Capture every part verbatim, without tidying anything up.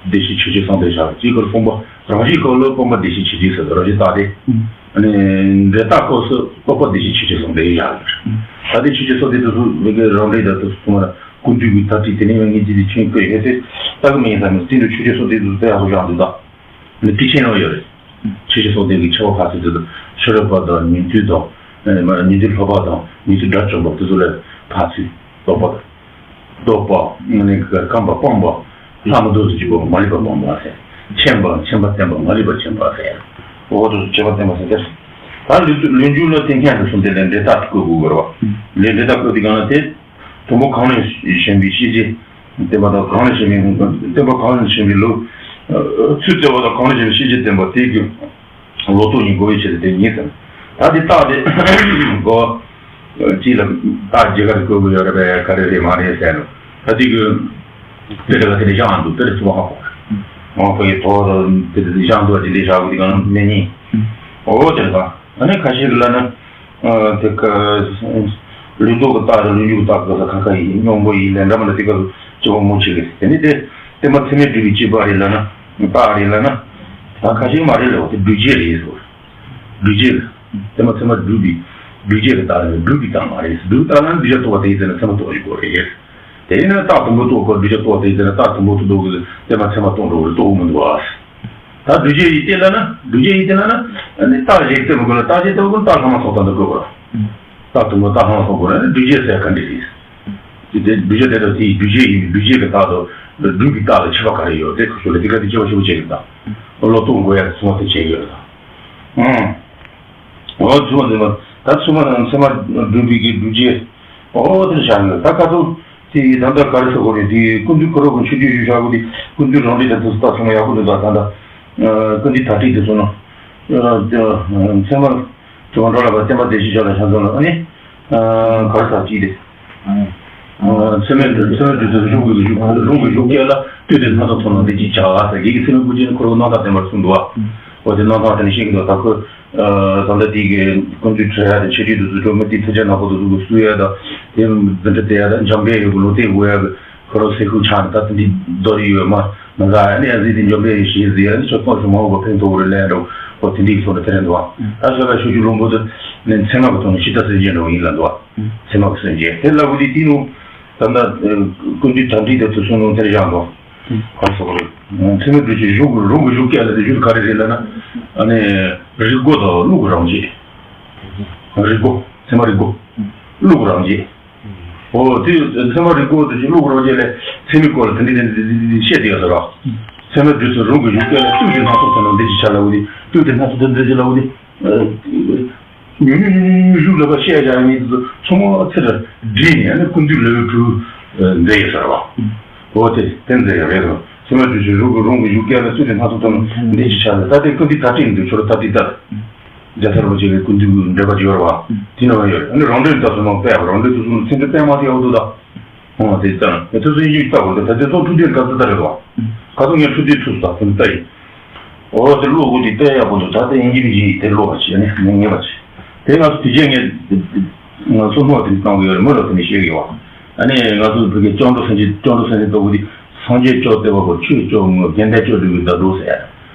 བདེ་གཤེགས་ཆོས་ཀྱི་གསུང་དེ་བཞག་གཅིག་ཁར་སྤོང་བ་རང་བཞིན་ཁོ་ལ་སྤོང་བ་བདེ་གཤེགས་ཆོས་ཀྱི་གསུང་དེ་རང་བཞིན་རྟགས་དེ། ཨ་ནི་འབྲས་རྟགས་སྐབས་སུ་སྤོང་བ་བདེ་གཤེགས་ཆོས་ཀྱི་གསུང་དེ་བཞག་ཡོད། ད་དེ་ཆོས་ཀྱི་གསུང་དེ་དུས་སུ་མི་དགེ་རང་འབྲས་དང་དུས་སུ་སྤོང་བ་ཀུན་འདུས་ཀྱི་དར་ཁྲིད་དེ་ནས་ངེས་ཀྱི་དེ་ཆོས་ཀྱི་ཡོད་དེ་ལྟ་གི་མི་ཡིན་ད་ནི་དེ་འདྲ་ཆོས་ཀྱི་གསུང་དེ་དུས་སུ་དེ་ཡག་པོ་བཞག་འདུག་ད། ནི་དེ་ཆེན་རང་ཡོད་རེད། ཆོས་ཀྱི་གསུང་དེ་གི་ཆེ་བ་ཕར་ཚུར་དེ་དང་ཕྱི་རོལ་པ་དང་ཉན་ཐོས་དང་། ཨ་ནི་མ་ཉན་ཐོས་ལྷོད་པ་དང་ཉན་ཐོས་དགྲ་བཅོམ་པ་དེ་ཚོ་ལ་ཕར་ཚུར་རྟོག་པ། རྟོག་པ། ཨ་ནི་སྐམ་པ་སྤངས་པ། ལྷ་མི་འདུག་ཟེར་གྱི་པོ་མ་ལུས་པ་སྤངས་པ་ཟེར། མཁྱེན་པ་མཁྱེན་པ་བསྟན་པ་མ་ལུས་པ་མཁྱེན་པ་ཟེར། འོ་དེ་ཚོ་མཁྱེན་པ་བསྟན་པ་ཟེར་དེ། ད་ལུས་ལུས་འཇུག་ལ་དེ་སྔོན་དུ་སོང་དེ་ལས་འབྲས་རྟགས་བཀོད་དགོས་པ་རེད་བ། ལས་འབྲས་རྟགས་བཀོད་དེ་གང་ལ་དེ། དང་པོ་གང་ལས་གཞན་པའི་ཤེས་བྱེད་བསྟན་པ་དང་གང་ལས་གཞན་པའི་བསྟན་པ་གང་ལས་གཞན་པའི་ལུགས། ཚུལ་བཙལ་བ་དང་གང་ལས་གཞན་པའི་ཤེས་བྱེད་བསྟན་པ་དེ་གི་ལོག་རྟོག་གཉིས་དགོས་པའི་ཕྱིར་དེ་ཉིད་ཙམ། ད་དེ་རྟགས་དེ་གོ་གཅིག་ལ་རྟགས་རྒྱ་གར་བཀོད་དགོས་ཡོད་རེད་པས་ག་རེ་རེད་མ་རེད་ཟེར་ནོ། ད་དེ་གི་དེ་ལ་དེ་ལས་བཞག་འདུག་དེ་ལས་ཚུར་མ་ཧ་གོ་མ་ཧ་གོ་ཡི་དོ་དེ་ལས་བཞག་འདུག་དེ་ལས་བཞག་དགོས་དེ་གང་མེད་ཉིད། འོ་དེ་ལ་ད་ཨ་ནི་ཁ་ཤས་ཀྱི་ལ་ན། དེ་ཀ་ལུས་རྟོག་གི་རྟགས་དང་ལུས་འཇུག་གི་རྟགས་ཀྱི་ཁ་ཁ་ཡིན་སྙོམས་པོ་ཡིན་ལས་འདྲ་མ་ལ་དེ་ཀ་སྤྱི་བོ་མུ་ཆེ་གི་དེ་ནི་དེ་བསྟན་པ་ཚད་མས་སྒྲུབ་པའི་སྤྱི་བ་རེད་ལ་ན་རྟགས་རེད་ལ་ན། ད་ཁ་ཤས་མ་རེད་ལ་འོ་དེ་སྒྲུབ་བྱེད་རེད་ཟེར། སྒྲུབ་བྱེད་རེད། བསྟན་པ་ཚད་མས་སྒྲུབ་པའི་སྒྲུབ་བྱེད་ཀྱི་རྟགས་རེད་སྒྲུབ་པའི་རྟགས་མ་རེད་སྒྲུབ་རྟགས་ལ་ན་སྒྲུབ་བྱ་རྟོགས་པ་དེ་ཡིན་ཟེར་ན་ཚད་མ་རྟོགས་བྱེད་དགོས་རེད། དེ་ཡིན་ན་རྟགས་དང་པོ་རྟོགས་དགོས་སྒྲུབ་བྱ་རྟོགས་པ་དེ་ཡིན་ཟེར་ན་རྟགས་དང་པོ་དུ་རྟོགས་དགོས་བསྟན་པ་ཚད་མས་རྟོགས་འགྲོ་གི་རེད་རྟོགས་མི་འདུག་ཨ། ད་སྒྲུབ་བྱེད་ཡིན་ལྟས་ལ་ན། སྒྲུབ་བྱེད་ཡིན་ལྟས་ལ་ན། ཨ་ནི་རྟགས་གཞན་བསྟན་མི་དགོས་ལ་རྟགས་གཞན་བསྟན་དགོས་ན་རྟགས་ལྷག་མ་སོགས་དང་འདི་དགོས་པ། རྟགས་དང་པོ་རྟགས་ལྷག་མ་སོགས་དགོས་ན་ནི་སྒྲུབ་བྱེད་ཟེར་ག་འདྲ་རེད། དེ་དེ་སྒྲུབ་བྱེད་དེ་ལ་དེའི་སྒྲུབ་བྱེད་ཡིན་སྒྲུབ་བྱེད་ཀྱི་རྟགས་དང་སྒྲུབ་པའི་རྟགས་ལ་ཁྱད་པར་ག་རེ་ཡོད་དེ་ཁོ་ཚོ་ལ་དེ་ག་དེ་ཁྱད་པར་ཞེ་པོ་ཅིག་རེད་ད། ལོག་རྟོག་དགོས་ཡ་དེ་ཚོ་དེ་བྱེད་ཀྱི་ཡོད་ད། ཨང་། འོ་ཚུལ་མ་འདི་མ་ད་ཚུལ་མ་དང་ཚད་མ་སྒྲུབ་པའི་གི་སྒྲུབ་བྱེད། འོ་དེར་བཞག་ཡོད་ད་ཁ་ཚོ། དེ་ཡི་ད་ལྟ་ག་རེ་ཟེར་དགོས་རེད་དེ་ཀུན་འདུས་ཁོ་རང་གི་ཆོས་བརྒྱུད་ཞུ་བཞག་གི་དེ་ཀུན་འདུས་རང་འགྲེལ་དེ་ཚོ་ལྟ་སོང་ན་ཡག་པོ་འདུག་ད་ད་ལྟ་ཀུན་འདུས་དར་ཁྲིད་དེ་ཚོ་ན་ཚད་མ་དྲི་བ་འགྲོ་ལ་བ་བསྟན་པ་བདེ་གཤེགས་ཤོག་ལ་བྱང་ཚང་ལ་ཨ་ནི་ག་རེ་ཟེར་ཅིག་དེ་ཚད་མ་ཚད་མ་སྒྲུབ་ཚུལ་གཞུང་གི་གཞུང་རང་གི་གཞུང་སྐད་ལ་ལྟོས་ཏེ་སྣང་ཐོག་ཐོག་ན་འདི་ཅིག་བྱ་བ་ཟེར་གི་གི་ཚད་མའི་སྐུ་རྒྱན་ཁོ་རང་རྣམ་དག་བསྟན་པར་གསུངས་འདུག་བ། འོ་དེ་རྣམ་དག་དེ་ནི་ཤེས་ཀྱི་འདུག་ད་ཁོ། ད་ལྟ་དེ་གི་ཀུན་འདུས་ཁྲིད་ཡ་དང་ཆེ་བསྟོད་དུ་གཟུགས་སྒྲོན་མེ་དེ་ཐུགས་རྗེ་ནག་པོ་དུ་གཟུགས་སུ་གསོལ་ཡ་དང་དེ་འཛིན་གྲྭ་དེ་ཡ་དང་འཇམ་དཔལ་ཡོད་གི་ལོ་དེ་དགོས་ཡ་གི་ཁོ་རང་སེ་ཁུག་ཆག་ནས་ད་དེ་འདི་རྡོ་རི་ཡོད་མ་མ་ཟ་ཡ་ནི་ཡ་ཟི་དེ་འཇམ་དཔལ་ཡོད་ཞེས་ཟི་ཡ་ནི་ཆོ་ཚོགས་སུ་མ་འོངས་པ་ཕན་ཐོགས་རེ་ལས་འགྲོ་ཁོ་དེ་འདི་གི་ཚོགས་ནས་དེ་རེད་འདུག་ད་ཤ་ཁ་ཤུ་ཆུ་ལོང་པོ་དུ་ནི་མཚན་མ་གི་ཐོག་ནས་ཤི་ད་སེ་རྗེ་འགྲོ་ཡིན་ལ་འདུག་མཚན་མ་གི་སེ་རྗེ་དེ་ལ་བུ་དེ་དེ་ནུ། ད་ལྟ་ཀུན་འདུས་དམ་ཚིག་དེ་ཚོ་གསུང་ནོ་དེར་བཞག་འགྲོ། གང་སོགས་རེད། ཚད་མའི་སྒྲུབ་བྱེད་གཞུང་གི་རང་གི་གཞུང་སྐད་ལ་དེ་གཞུང་ག་རེ་རེད་ལབ་ན། ཨ་ནི། རིག་སྒོ་དང་བློ་གི་རང་བྱེད། རིག་སྒོ། ཚད་མ་རིག་སྒོ། བློ་གི་རང་བྱེད། འོ་དེ་ཚད་མ་རིག་སྒོ་དེ་བློ་གི་རང་བྱེད་ལས་ཚད་མའི་སྐོར་ལ་དེ་འདྲ་དེ་འདྲ་བཤད་དེ་ཡོད་ཟེར་རོ། ཚད་མའི་སྒྲུབ་བྱེད་རང་གི་གཞུང་སྐད་ལ་བསྟོད་ཀྱི་སྣ་ཚོགས་ཚད་མ་འདི་ཅི་ཆ་ལ་འོ་དེ་བསྟོད་དེ་སྣ་ཚོགས་དེ་འདི་ཅི་ལ་འོ་དེ། ཉུང་ཉུང་ཉུང་ཉུང་ཉུང་ཞུགས་ལ་བཤད་བཞག་མི་དེ་ཚོ་ཚང་མ་ཚེ་རུ་བསྒྲིལ་ནས་ནི་ཀུན་འདུས་ལེའུ་དྲུག་མཛད་ཡོད་ཟེར་བ། འོ་དེ་དེ་མཛད་ཡོད་རེད་དོ། ཚད་མ་སྒྲུབ་བྱེད་རང་གི་རང་གི་གཞུང་སྐད་ལ་བསྟོད་དེ་སྣ་ཚོགས་ཚད་མ་འདི་ཅི་ཆ་ལ་ད་དེ་ཀུན་འདུས་དར་ཁྲིད་འདི་ཆོ་ར་དར་ཁྲིད་ལྟར། རྒྱལ་ཚབ་རིན་པོ་ཆེ་གི་ཀུན་འདུས་ཀྱི་འགྲེལ་པ་ཅིག་ཡོད་རེད་བ། དེ་ནང་ཡོད་རེད། ཨ་ནི་རང་འགྲེལ་ལྟར་སོང་ན་དཔེ་རང་འགྲེལ་དུ་སོང་ན་ཚིག་འགྲེལ་དཔེ་མ་དེ་ཡག་པོ་འདུག་ད། ཨོ་དེ་ལྟར་དེ་ཚོ་སུ་ཡིན་ཞིག་ལྟ་དགོས་ད་དེ་ཚོ་ཐུགས་འདོད་ག་ཚོད་ལྟར་རེད་དོ། ག་ཚོད་ངས་ཐུགས་འདོད་ཐུགས་སུ་ད་ཚོད་ལྟ་ཡིན། ཨོ་དེ་བློ་དགོས་དེ་ལྟ་ཡག་པོ་འདུག་ད་དེ་ཡིན་གྱི་མི་གྱི་དེ་བློ་བ་ཆེ་ནས་ངས་ངེས་པ་ཆེ། དེ་ང་ཚོ་དུས་རྒྱུན་ངས་ང་ཚོ་སྨོ་དེ་གཏོང་གི་ཡོད་རེད་མོ་ལ་དེ་ནས་བཤད་གི་ཡོད། ཨ་ནི་ང་ཚོ་བོད་ཀྱི་སྐྱབས་འགྲོ་སེམས་བསྐྱེད་སྐྱབས་འགྲོ་སེམས་བསྐྱེད་ལྟ་བུ་དེ་སངས་རྒྱས་བཅོམ་ལྡན་འདས་པོ་ཆོས་སྐྱོབ་ངོ་དགེ་འདུན་སྐྱོབ་སྒྲུབ་པའི་བརྡ་སྒྲོ་ཟེར།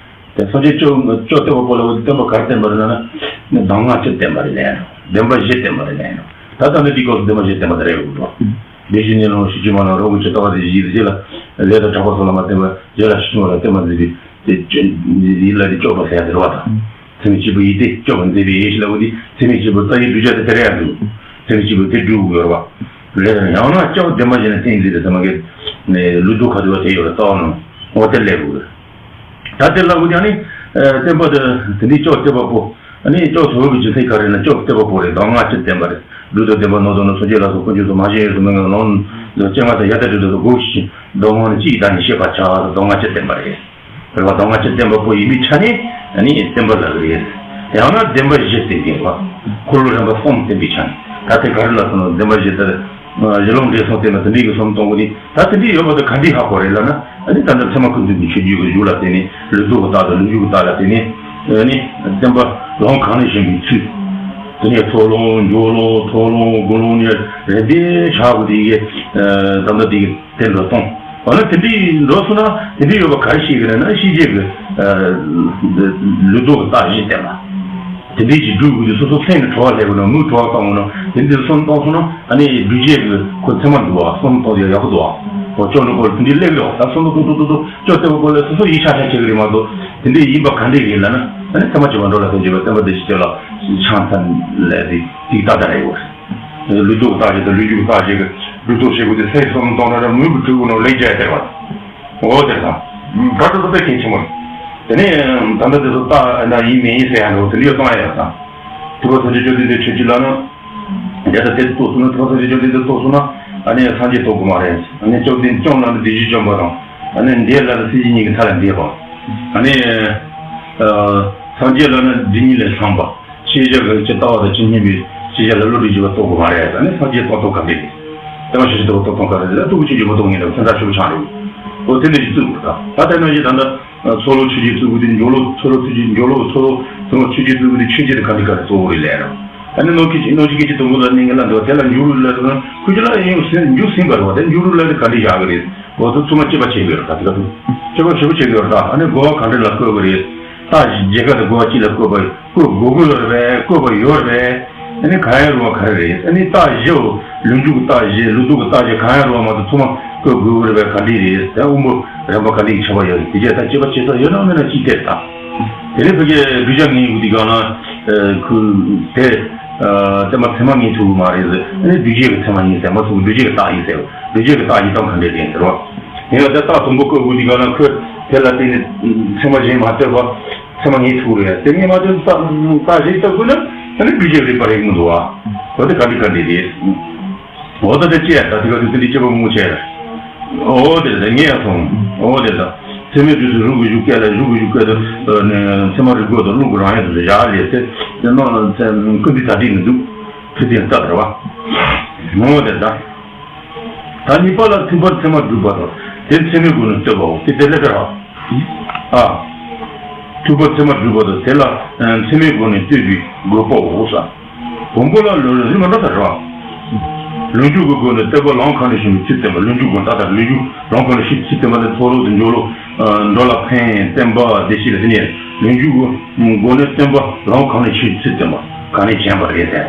དེ་སངས་རྒྱས་བཅོམ་བཅོམ་ལྡན་འདས་པོ་ལ་བོད་ཀྱི་བསྟན་པ་ག་རེ་བསྟན་པ་རེད་ལབ་ན། གདམས་ངག་བཅུ་བསྟན་པ་རེད་ལབ་ཡ་འགྲོ། བདེན་པ་བཞི་བསྟན་པ་རེད་ལབ་ཡ་འགྲོ། ད་ལྟ་ནི་དེའི་སྐབས་སུ་བདེན་པ་བཞི་བསྟན་པ་དེ་རེད་འགྲོ། བདེན་བཞི་གཉིས་ལོངས་ཤེས་བཅུ་མ་ལ་རང་གི་ཆོས་ལྟ་བ་དེ་བཞི་རེད་ལ། ལས་དང་གྲགས་པ་སོགས་ལ་མ་བརྟེན་པར་རྒྱུད་ལ་ཞིག་བྱུང་བ་ལ་བརྟེན་པར་མཛད་པའི་དེ་ཡིད་ལ་དེ་སྐྱོབ་པ་ཟེར་ཡ་དེ་རེད་བ་དང་། ཚད་མེད་གཅིག་པུ་ཡིད་དེ་སྐྱོབ་པར་མཛད་པའི་ཡེ་ཤེས་ལ་འོ་དེ་ཚད་མེད་གཅིག་པུ་རྩ་བའི་གདུལ་བྱ་དེ་དེ་རེད་ཡ་འདུག་ཚད་མེད་གཅིག་པུ་དེ་སྒྲུབ་དགོས་རེད་བ། ལས་དང་ཡང་ན་སྐྱབས་བདེན་པ་བཞི་ནི་བསྟན་འཛིན་དེ་ཚད་མ་གི་ལུས་སྡུག་ཁ་དུ་བ་དེ་ཡོད་རེད་རྩ་བ་ནང་འོ་དེ་ལས་དགོས་རེད། ད་དེ་ལ་འུ་ཅག་ནི། བསྟན་པ་དེ་དེ་འདྲའི་ལྕོགས་བརྩེགས་པ་པོ། ཨ་ནི་ལྕོགས་དོན་གྱི་རྒྱུ་མཚན་ག་རེ་ན་ལྕོགས་བརྩེགས་པ་པོ་རེད། གདམས་ངག་བཅུ་བསྟན་པ་རེད། སྒྲུབ་དང་བདེན་པ་སྣང་ཚུལ་ནི་སངས་རྒྱས་ལ་སོགས་དཀོན་མཆོག་གསུམ་མ་སྐྱེས་དབྱིངས་སུ་མི་མངོན་ལམ་སྤྱན་སྔ་དང་ཡ་མཐའ་དྲུག་ཏུ་སྒོ་བཞི་གདམས་ངག་ནི་གཅིག་བདག་ཉིད་ཤེས་པར་བྱ་གདམས་ངག་བཅུ་བསྟན་པ་རེད། རེད་བ། གདམས་ངག་བཅུ་བསྟན་པ་པོ་ཡིན་པའི་ཆ་ནས་ཨ་ནི་བསྟན་པ་ལ་རེད། ཡང་ན་བདེན་པ་བཞི་བསྟན་གྱི་བ། འཁོར་ལོ་རིམ་པ་གསུམ་བསྟན་པའི་ཆ་ནས་ད་དེ་ག་རེ་ལ་སོང་ན་བདེན་པ་བཞི་ལྟར། གཞི་ལུགས་འབྲས་གསུམ་བསྟན་པ་དེ་འདྲའི་གི་གསུམ་གཏོང་གི་ནི་ད་དེ་འདྲའི་ཡོད་པ་དེ་ག་འདྲའི་ཧ་གོ་རེད་ལབ་ན། ཨ་ནི་ད་ལྟ་ཚད་མ་ཀུན་འདུས་ཀྱི་ཆོས་བརྒྱུད་ཀྱི་གཞུང་ལ་བརྟེན་ནས་ལུས་སྡུག་གི་རྟགས་དང་ལུས་འཇུག་གི་རྟགས་ལ་བརྟེན་ནས་ཨ་ནི་བསྟན་པ་ལམ་གང་ལས་གཞན་པའི་ཚུལ། དེ་ནས་ཚོགས་ལམ་སྦྱོར་ལམ་ཐོག་ལམ་དགོངས་ལམ་ནས་རེ་འདི་ཆགས་པ་དེ་གི་ད་ལྟ་དེ་གི་དེ་འགྲོ་སྟངས། འོ་ན་དེ་འདྲའི་འགྲོ་སོང་ན་དེ་འདྲའི་ཡོད་པ་ག་རེ་ཤེས་ཀྱི་རེད་ན། ཤེས་བྱེད་ཀྱི་ལུས་རྟོག་གི་རྟགས་གཞན་བསྟན་པ། དེ་འདྲའི་ཅིག་སྒྲུབ་དགོས་དུས་སོ་སོ་སེམས་ཀྱི་བྲོ་བ་སླེབས་དགོས་ན། མིག་བྲོ་བ་བཏང་དགོས་ན། དེ་འདྲའི་སོམས་བཏང་སོང་ན་ཨ་ནི་སྒྲུབ་བྱེད་ཀྱི་ཁོ་མཚན་མ་འདུག་བ། སོམས་བཏང་དེ་ཡག་པོ་འདུག་བ། འོ་ཅོག་འགྲོ་སྐོར་དེ་འདྲའི་སླེབས་ཡོད། ད་སོམས་ཏོག་ཏོག་ཏོག་ཏོག་ཅོག་ལྟེ་བ་སྐོར་ལ་སོ་སོ་ཡིད་ཆགས་ཆགས་བྱེད་ཀྱི་རེད་མ་གཏོགས། དེ་འདྲའི་ཡིན་པ་ག་འདྲ་ཡིན་ལབ་ན། ཨ་ནི་ཚད་མ་སྤྱོད་པ་འགྲོ་ལ་ཕན་བྱེད་པ་སྟོན་པ་བདེ་གཤེགས་ལ་ཆང་ཚན་ལས་དེ་ཏིག་ཏག་ཏག་རེད་ཡོད། ལུས་རྟོག་གི་རྟགས་ཀྱི་དང་ལུས་འཇུག་གི་རྟགས་ཀྱི་སྒྲུབ་རྟོག་བྱེད་དགོས་དེ་སེམས་སོམས་བཏང་ན་ར་མོས་གུས་སྤྲུལ་དགོས་ནོ་ལེགས་བྱས་དེ་རེད་བ། འོ་དེ་དང་། བར་དུ་དེ་དཔེ་གལ་ཆེན་པོ་རེད། དེ་ནས་ད་ལྟ་དེ་ཚོ་རྟགས་ཨ་ན་ཡིན་མིན་ཡིན་ཟེར་ཡ་འགྲོ་དེ་འདྲ་གཏོང་ཡ་ཡོད་དང་། ཐུབ་པ་སངས་རྒྱས་བཅོམ་ལྡན་འདས་ཆོས་ཀྱི་ལ་ནི། འདི་ལྟར་དེ་རྟོགས་སོང་ན། ཐུབ་པ་སངས་རྒྱས་བཅོམ་ལྡན་འདས་རྟོགས་སོང་ན་ཨ་ནི་སངས་རྒྱས་རྟོགས་དགོས་མ་རེད། ཨ་ནི་བཅོམ་ལྡན་བཅོམ་ལ་ནི་བདེ་གཤེགས་བཅོམ་པ་དང་། ཨ་ནི་འདས་ལ་ནི་སྲིད་ཞིའི་གཉིས་ཀྱི་མཐའ་ལས་འདས་པ། ཨ་ནི་སངས་རྒྱས་ལ་ནི་སྒྲིབ་གཉིས་ལས་སངས་པ། ཤེས་བྱ་གི་ལུགས་ཀྱི་ལྟ་བ་དང་ཇི་སྙེད་པའི་ཤེས་བྱ་ལ་བསླུ་བྲིད་བྱེད་པ་རྟོགས་དགོས་མ་རེད། ཨ་ནི་སངས་རྒྱས་རྟོགས་རྟོགས་ག་འདྲ་རེད། ལྟ་བ་ཤེས་བྱ་རྟོགས་རྟོགས་ག་འདྲ་རེད། ལྟ་བུ་ཆོས་ཀྱི་བུ་རྟོགས་ངེས་དང་མཚན་རྟགས་ཞུ་བ་ཆགས་རེད། འོ་དེ་འདྲ་ཞིག་བཙུགས་དགོས། ད་ད་དེ་ནང་བཞིན་ད་ལྟ་ཚོགས་ལུགས་ཆོས་བརྒྱད་བཙུགས་དགོས་དུས་འཇོག་ལུགས་ཚོགས་ལུགས་ཆོས་བརྒྱད། འཇོག་ལུགས་ཚོགས་ལུགས་ཚོགས་ལུགས་ཆོས་བརྒྱད་བཙུགས་དགོས་དུས་མཆོད་བརྗོད་དེ་ག་འདྲ་ག་རེ་གཙོ་བོ་རེད་ལབ་ན། ཨ་ནི་ནང་གི་ནང་གི་སྐད་ཆ་དུམ་བུ་ལ་གནས་ངན་ལ་འདུག་དེ་ལ་འཇུག་ལུགས་ལ་ཁོ་ཅི་ལ་ཡང་འཇུག་ཟིན་པ་རེད་བ། དེ་འཇུག་ལུགས་ལ་དེ་ག་འདྲ་བཞག་གི་རེད། འོ་ཚོ་ཚང་མ་དཔྱད་པ་བྱེད་དགོས་རེད། ད་དེ་ག་དུས་དཔྱད་པ་ཞིབ་པོ་བྱེད་དགོས་རེད། ད་ཨ་ནི་རྒོལ་བ་ག་འདྲ་ལ་བཀོད་དགོས་རེད། རྟགས་བཞི་ཀ་དེ་རྒོལ་བ་གཅིག་ལ་བཀོད་པ་བཀོད་དགོས་དགོས་རེད་པས། བཀོད་པ་ཡོད་རེད་པས། ཨ་ནི་གང་ཡང་རུང་བ་ག་རེ་རེད། ཨ་ནི་རྟགས་བཞི་བོ་ལུས་འཇུག་གི་རྟགས་བཞི་ལུས་རྟོག་གི་རྟགས་བཞི་གང་ཡང་རུང་བ་མ་གཏོགས་ཚང་མ་བཀོད་དགོས་དགོས་རེད་པས། ག་འདྲ་རེད། ད་དབང་པོ་རིམ་པ་ག་འདྲ་ཞིག་ཁྱབ་པ་ཡོད་རེད། དེ་རྗེས་ད་དཔྱད་པ་བྱེད་ས་ཡོད་ན་མེད་ན་ཅིག་བལྟས་ད། དེ་ནས་ཕ་གིའི་བསྒྲུབ་བྱ་ངེས་དགོས་དུས་སྒང་ལ་ཁུ་དེ་བསྟན་པ་ཚད་མ་ངེས་ཐུབ་ཀྱི་མ་རེད་ཟེར། ཨ་ནི་སྒྲུབ་བྱེད་ཀྱི་ཚད་མ་ངེས་ཟེར་མ་ཐུབ། སྒྲུབ་བྱེད་ཀྱི་རྟགས་ཡིན་ཟེར། སྒྲུབ་བྱེད་ཀྱི་རྟགས་ཡིན་སྟངས་ག་འདྲ་རེད་ཟེར་བ། དེ་ལ་ད་རྟགས་དང་པོ་བཀོད་དགོས་དུས་སྒང་ལ་ཁོས་དེ་ལ་བརྟེན་ནས་ཚད་མ་གཞན་མ་གཏོད་པ། ཚད་མ་ངེས་ཐུབ་རེད། དེ་ངེས་མ་ཐུབ་རྟགས་རྟགས་གཞན་ལྟ་དགོས་ན་ཨ་ནི་སྒྲུབ་བྱེད་རིགས་པ་རེད་མི་འདུག་བ། འོ་དེ་ག་འདྲ་ག་འདྲ་རེད། འོ་ད་དེ་ཅི་ཡ་ད་དེ་ག་དུས་དེ་འདྲའི་དཔྱད་པ་མང་པོ་བྱས་རེད། འོ་དེ་རེད། ངས་ཡང་སོང་། འོ་དེ་ད་ཚད་མའི་དུས་སུ་རུས་ཀྱི་གཞུག་སྐད་ལ་གཞུག་གི་གཞུག་སྐད་དུ་ཚད་མ་རིག་གོ་དང་རླུང་གི་རང་ཡུལ་དུ་བཞག་ལས་ཚེ་དེ་ནང་ཀུན་འདི་ད་བྲིས་མི་འདུག་ཁུ་དེ་ལྟ་དར་བ། འོ་དེ་ད། ད་གཉིས་པ་ལ་ཐུབ་པར་ཚད་མ་སྒྲུབ་པ་དང་དེ་ཚད་མའི་སྒོ་ནས་བསྟོད་པའོ། དེ་དེ་ལས་ཀ་ར། ཨ། ཐུབ་པར་ཚད་མ་སྒྲུབ་པ་དང་དེ་ལ་ཚད་མའི་སྒོ་ནས་བསྟོད་པའི་དགོས་པའོ་ས། དང་པོ་ལ་ལུས་རིགས་མ་འདྲ་ས་རེད་བ། ལུས་འཇུག་གི་སྒོ་ནས་བསྟོད་པ་ལམ་གང་ནས་བྱུང་བའི་ཚུལ་བསྟན་པ། ལུས་འཇུག་སྒོ་ནས་ད་ལྟ་ལུས་འཇུག་ལམ་གང་ནས་བྱུང་བའི་ཚུལ་བསྟན་པ་ནི་ཚོགས་ལུགས་དང་འཇོག་ལུགས། འགྲོ་ལ་ཕན་བསྟན་པ་བདེ་གཤེགས་ལ་དེ་ནས་ལུས་འཇུག་གི་སྒོ་ནས་བསྟོད་པ་ལམ་གང་ནས་བྱུང་བའི་ཚུལ་བསྟན་པ་གང་ནས་བྱུང་བ་རེད་ཟེར།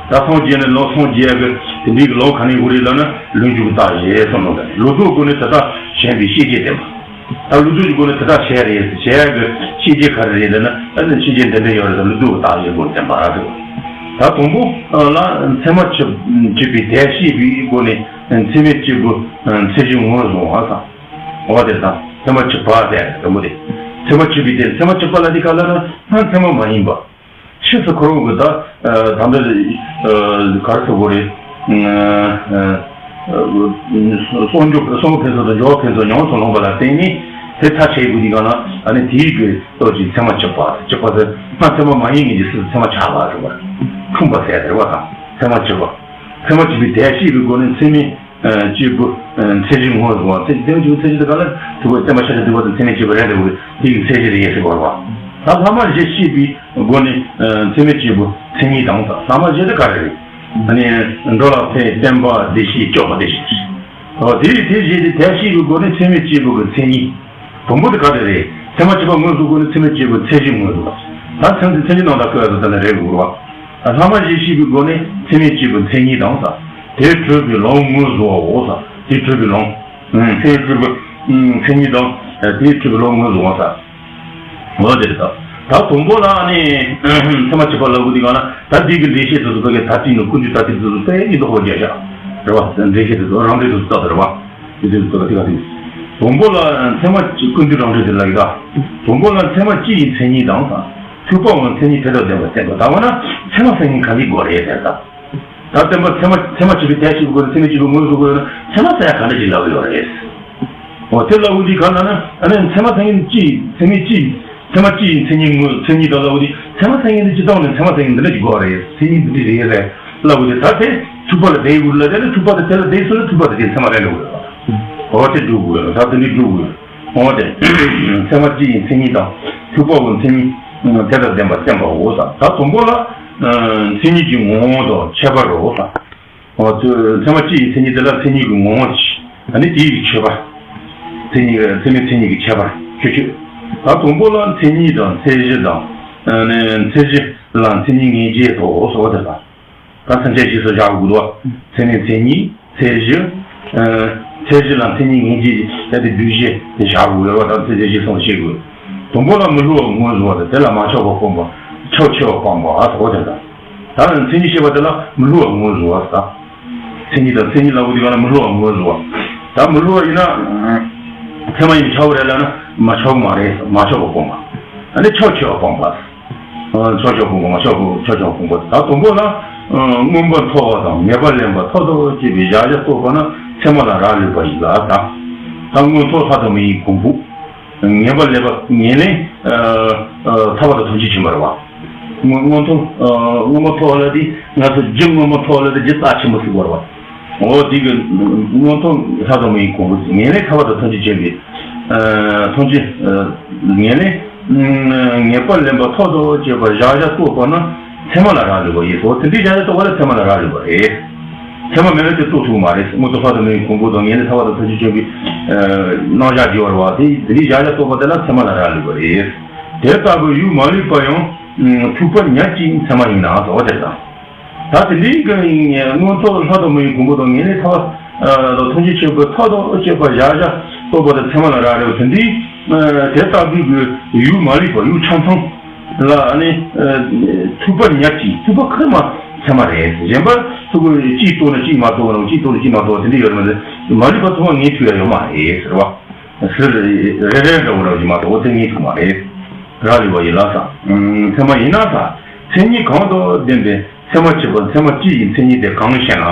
ད་སངས་རྒྱས་ནས་ལམ་སངས་རྒྱས་ཀྱི་དེ་འདྲའི་གི་ལམ་གང་ནས་ཡོང་རེད་ལབ་ན་ལུས་འཇུག་གི་རྟགས་ཡིན་གསུངས་ནོ། ད་ལུས་འཇུག་སྒོ་ནས་དེ་དག་བྱས་པའི་ཤེས་བྱེད་བསྟན་པ། ད་ལུས་འཇུག་གི་སྒོ་ནས་དེ་དག་བྱས་རེད། བྱས་ཀྱི་ཤེས་བྱེད་ག་རེ་རེད་ལབ་ན་ཨ་ནི་ཤེས་བྱེད་འདི་འདྲ་ཡོད་རེད། ད་ལུས་འཇུག་གི་རྟགས་ཡིན་སྒོ་ནས་བསྟན་པ་རེད། ད་དང་པོ་ལ་ཚད་མ་གཅིག་གཅིག་པའི་དེ་ཤེས་པའི་སྒོ་ནས་ཚད་མའི་གཅིག་པུ་མཚན་གཞི་ངོས་བཟུང་བ་དང་། འོ་དེ་དང་ཚད་མ་གཅིག་པ་དེ་དང་པོ་དེ། ཚད་མ་གཅིག་པའི་དེ་ཚད་མ་གཅིག་པ་ལ་དེ་ག་ལ་ན་ཚད་མ་མ་ཡིན་པ། ཕྱིས་སུ་ཁོ་རང་གི་ད་ད་འདི་ག་རེ་ཟེར་དགོས་རེད། གསོག་འཇོག་གསོག་འཕེན་ཚུལ་དང་འཇོག་འཕེན་ཚུལ་ཉམས་སུ་ལོངས་པ་ལ་བརྟེན་ནས་དེ་ཐ་ཆད་དགོས་དུས་གང་ལ་ཨ་ནི་དེའི་གི་སྟོབས་ཀྱིས་ཚད་མ་གཅིག་པ་གཅིག་པ་ཟེར་ན་ཚད་མ་མ་ཡིན་ངེས་ཀྱི་ཕྱིས་སུ་ཚད་མ་ཆགས་པ་རེད་བ། འཁྲུངས་པ་ཟེར་རེད་བ། དང་ཚད་མ་གཅིག་པ། ཚད་མ་གཅིག་པའི་དེ་ཤེས་པའི་སྒོ་ནས་ཚད་མའི་གཅིག་པུ་མཚན་གཞི་ངོས་བཟུང་བ། ཚད་ཚད་མ་གཅིག་པུ་མཚན་གཞི་དེ་ག་ལ་དུ་བ་བསྟན་པ་ཤ་ཁྲག་དུ་བ་དང་ཚད་མའི་གཅིག་པུ་རེད་འདུག་དེ་ཡི་མཚན་གཞི་རེད་ཟེར་བ་རེད་བ། ད་ལྷག་མ་བཞི་ཤེས་པའི་སྒོ་ནས་ཚད་མའི་གཅིག་པུ་མཚན་ཉིད་དང་། ལྷག་མ་བཞི་དེ་ག་རེ་རེད། ཨ་ནི་འགྲོ་ལ་ཕན་བསྟན་པ་བདེ་གཤེགས་སྐྱོབ་པ་བདེ་གཤེགས། ཨོ་དེ་དེ་བཞི་དེ་དེ་ཤེས་པའི་སྒོ་ནས་ཚད་མའི་གཅིག་པུ་གི་མཚན་ཉིད། དང་པོ་དེ་ག་རེ་རེད། ཚད་མ་གཅིག་པ་ངོས་བཟུང་སྒོ་ནས་ཚད་མའི་གཅིག་པུ་མཚན་གཞི་ངོས་བཟུང་བ། ད་མཚན་གཞི་མཚན་གཞི་ནང་ལ་བཀོད་ཡ་དེ་ལ་རེད་དགོས་རེད་བ། ལྷག་མ་བཞི་ཤེས་པའི་སྒོ་ནས་ཚད་མའི་གཅིག་པུ་མཚན་ཉིད་དང་ས། དེ་གྲུབ་པའི་ལམ་ངོས་བཟུང་བའོ་ས། དེ་གྲུབ་པའི་ལམ། ཚད་གྲུབ་པའི་མཚན་ཉིད་དང་དེ་གྲུབ་པའི་ལམ་ངོས་བཟུང་བ་ས། འོ་དེ་རེད་ད། ད་དང་པོ་ལ་ཨ་ནི་ཚད་མ་གཅིག་པ་ལབ་དགོས་དུས་གང་ལ་ད་འདི་གི་འགྲེལ་བཤད་དེ་ཚོ་ཕ་གི་ད་ཏིང་ནི་ཀུན་འདུས་ད་ཏིང་དེ་ཚོ་དཔེ་ཡིན་མདོག་པོ་རྒྱག་བཞག་རེད་བ། འགྲེལ་བཤད་དེ་ཚོ་རང་འགྲེལ་དེ་ཚོ་ལྟ་དེ་རེད་བ། དེ་ཚོ་ད་ག་དེ་ག་དེ། དང་པོ་ལ་ཚད་མ་ཀུན་འདུས་རང་འགྲེལ་དེ་ལ་ཡོད་ད། དང་པོ་ལ་ཚད་མ་སྤྱི་ཡི་མཚན་ཉིད་དང་ས། ཐུབ་པའང་མཚན་ཉིད་དེ་དང་ལྡན་པར་བསྟན་པ། ད་འོ་ན་ཚད་མ་མཚན་ཉིད་ག་འདི་དགོས་རེད་ཟེར་ད། ད་བསྟན་པ་ཚད་མ་ཚད་མ་གཅིག་པའི་དེ་ཤེས་པའི་སྒོ་ནས་ཚད་མའི་གཅིག་པུ་ངོས་བཟུང་དགོས་ན་ཚད་མ་ཟེར་ཡ་ག་འདྲ་ཞིག་ལབ་ཡོད་རེད། འོ་དེ་ལབ་དགོས་དུས་གང་ལབ་ན་ཨ་ནི་ཚད་མ་མཚན་ཉིད་ཀྱི་མཚན་ཉིད་ཀྱི་ཚད་མ་སྤྱི་ཡི་མཚན་ཉིད་ངོས་མཚན་ཉིད་དང་ལབ་དགོས་དུས་ཚད་མ་མཚན་ཉིད་འདི་སྤྱི་བཏང་ནས་ཚད་མ་མཚན་ཉིད་འདི་འདྲ་ཞིག་དགོས་རེད། མཚན་ཉིད་འདི་འདྲ་རེད་རེད་ལབ་དགོས་དུས་ད་དེ་ཐུབ་པ་ལ་བསྡད་དགོས་ལ་དེ་ནི་ཐུབ་པ་དང་དེ་ལ་བསྡད་སོང་ན་ཐུབ་པ་དང་དེ་ཚད་མ་རེད་ལབ་དགོས་རེད། འོ་དེ་སྒྲུབ་དགོས་རེད། ད་དེ་འདྲ་སྒྲུབ་དགོས་རེད། འོ་དེ། ཚད་མ་སྤྱི་ཡི་མཚན་ཉིད་དང་། ཐུབ་པའང་མཚན་ཉིད་དེ་དང་ལྡན་པར་བསྟན་པའོ་ས། ད་དང་པོ་ལ། མཚན་ཉིད་ཀྱི་ངོ་བོ་དང་ཁྱད་པར་རོ་ས། འོ་ཚད་མ་སྤྱི་ཡི་མཚན་ཉིད་དེ་ལ་མཚན་ཉིད་ཀྱི་ངོ་བོ་ཅི། ཨ་ནི་དེ་ཡི་ཁྱད་པར། མཚན་ཉིད་ཀྱི་མཚན་མེད་མཚན་ཉིད་ཀྱི་ཁྱད་པར་ཁྱད་ཆོས། ད་དང་པོ་ལ་མཚན་ཉིད་དང་མཚན་གཞི་དང་། ཨ་ནི་མཚན་གཞི་ལ་མཚན་ཉིད་ངེས་བྱེད་དོ་ཟེར་བ་དེ་ལ། ད་སེམས་ཅན་རྗེས་སུ་བཞག་དགོས་དོ། མཚན་མེད་མཚན་ཉིད། མཚན་གཞི། ཨ། མཚན་གཞི་ལ་མཚན་ཉིད་ངེས་བྱེད་ཀྱི་ད་དེ་སྡུད་གཞི་དེ་བཞག་དགོས་ཡོད་པ་དང་མཚན་གཞི་གསུམ་ཤེས་དགོས། དང་པོ་ལ་མི་སླུ་བ་དངོས་ཟེར་བ་དང་དེ་ལ་མ་ཆགས་པ་སྤངས་པ། ཕྱོགས་ཆོད་པ་སྤངས་པ་ཟེར་བ་དེ་དང་། ད་མཚན་ཉིད་ཤེས་པ་དེ་ལ་མི་སླུ་བ་དངོས་ཟེར་བ་དང་། མཚན་ཉིད་དང་མཚན་ཉིད་ལ་འོ་དེ་ག་ལ་མི་སླུ་བ་དངོས་ཟེར་བ། ད་མི་སླུ་བ་ཡིན་ན། ཚད་མ་ཡིན་ཆགས་པ་རེད་ལབ་ན་མ་ཆགས་པ་མ་རེད། མ་ཆགས་པ་སྤངས་པ། ཨ་ནི་ཕྱོགས་ཆོད་པ་སྤངས་པ། ཕྱོགས་ཆོད་སྤངས་པ། མ་ཆགས་པ་ཕྱོགས་ཆོད་སྤངས་པ། ད་དང་པོ་ལ། ཨ། མངོན་པར་མཐོ་བ་དང་ངེས་པ་ལེན་པ་མཐའ་དང་བཅས་པའི་གཞལ་བྱ་རྟོགས་པ་ན་མཚན་མ་ལ་རག་ལུས་པ་ཡིན་ལ། ད་ད་མངོན་མཐོ་ལྷ་དང་མི་ཡི་གོ་འཕང་། ངེས་པ་ལེན་པ་ངེས་ལེན། ཨ། ཨ། ཐར་པ་དང་ཐམས་ཅད་མཁྱེན་པ་རེད་བ། མངོན་མངོན་མཐོ། ཨ། མངོན་མཐོ་མཐོ་བ་ལ་དེ་ང་ཚོ་རྒྱུ་མངོན་མཐོ་མཐོ་བ་ལ་དེ་རྒྱུ་རྩ་ཆེན་པོ་ཟེར་བ་རེད་བ། འོ་དེ་གི་མངོན་མཐོ་ལྷ་དང་མི་ཡི་གོ་འཕང་ངེས་ལེན་ཐར་པ་དང་ཐམས་ཅད་མཁྱེན་པའི། ཨ། ཐམས་ཅད། ཨ། ངེས་ལེན། ཨ། ངེས་པ་ལེན་པ་མཐའ་དང་བཅས་པ་གཞལ་བྱ་རྟོགས་པ་ན་མཚན་མ་ལ་རག་ལུས་པ་ཡིན། འོ་དེ་འདྲའི་གཞལ་བྱ་རྟོགས་པ་ལ་མཚན་མ་ལ་རག་ལུས་པ་རེད། མཚན་མ་མེད་ན་དེ་རྟོགས་ཐུབ་ཀྱི་མ་རེད། མངོན་མཐོ་ལྷ་དང་མི་ཡི་གོ་འཕང་དང་ངེས་ལེན་ཐར་པ་དང་ཐམས་ཅད་མཁྱེན་པའི། ཨ། རྣམ་གཞག་བརྗོད་པ་རེད་བ། དེ་དེ་འདྲའི་གཞལ་བྱ་རྟོགས་པ་དེ་ལ་མཚན་མ་ལ་རག་ལུས་པ་རེད། དེ་ལྟ་བུའི་ཡུལ་མ་ལུས་པ་ཡང་ཐུབ་པ་ཉིད་ཀྱི་མཚན་མ་ཡིན་ན་ཟེར་བ་དེ་དང་། ད་དེ་འདྲའི་གི་མངོན་མཐོ་ལྷ་དང་མི་ཡི་གོ་འཕང་དང་ངེས་ལེན་ཐར་པ་དང་ཐམས་ཅད་མཁྱེན་པའི་མཐའ་དང་བཅས་པ་གཞལ་བྱ་རྟོགས་པ་དང་མཚན་མ་ལ་རག་ལུས་པ་དེ་འདྲའི། ཨ། དེ་ལྟ་བུའི་གི་ཡུལ་མ་ལུས་པ་ཡུལ་ཆ་ཚང་ལ་ནི། ཨ། ཐུབ་པ་ཉིད་ཀྱི་ཐུབ་པ་ཁེར་མ་མཚན་མ་རེད། གཞན་པ་ཐུབ་པ་གཅིག་རྟོགས་ན་གཅིག་མ་རྟོགས་ན་གཅིག་རྟོགས་ན་གཅིག་མ་རྟོགས་པ་དེ་འདྲ་ཡོད་མ་རེད། མ་ལུས་པ་ཐུབ་པ་ངེས་ཐུབ་ཡ་ཡོད་མ་རེད་ཟེར་བ། ཟེར་རེ་རེ་འདྲ་བོ་ར་ཅིག་མ་གཏོགས་དེ་ངེས་ཐུབ་མ་རེད། རག་ལུས་པ་ཡིན་ལ་ཟེར། མཚན་མ་ཡིན་ན་ཟེར། མཚན་ཉིད་གང་དང་ལྡན་པའི་མཚན་མ་གཅིག་པ། མཚན་མ་གཅིག་ཡིན་མཚན་ཉིད་དེ་གང་ཞེ་ན།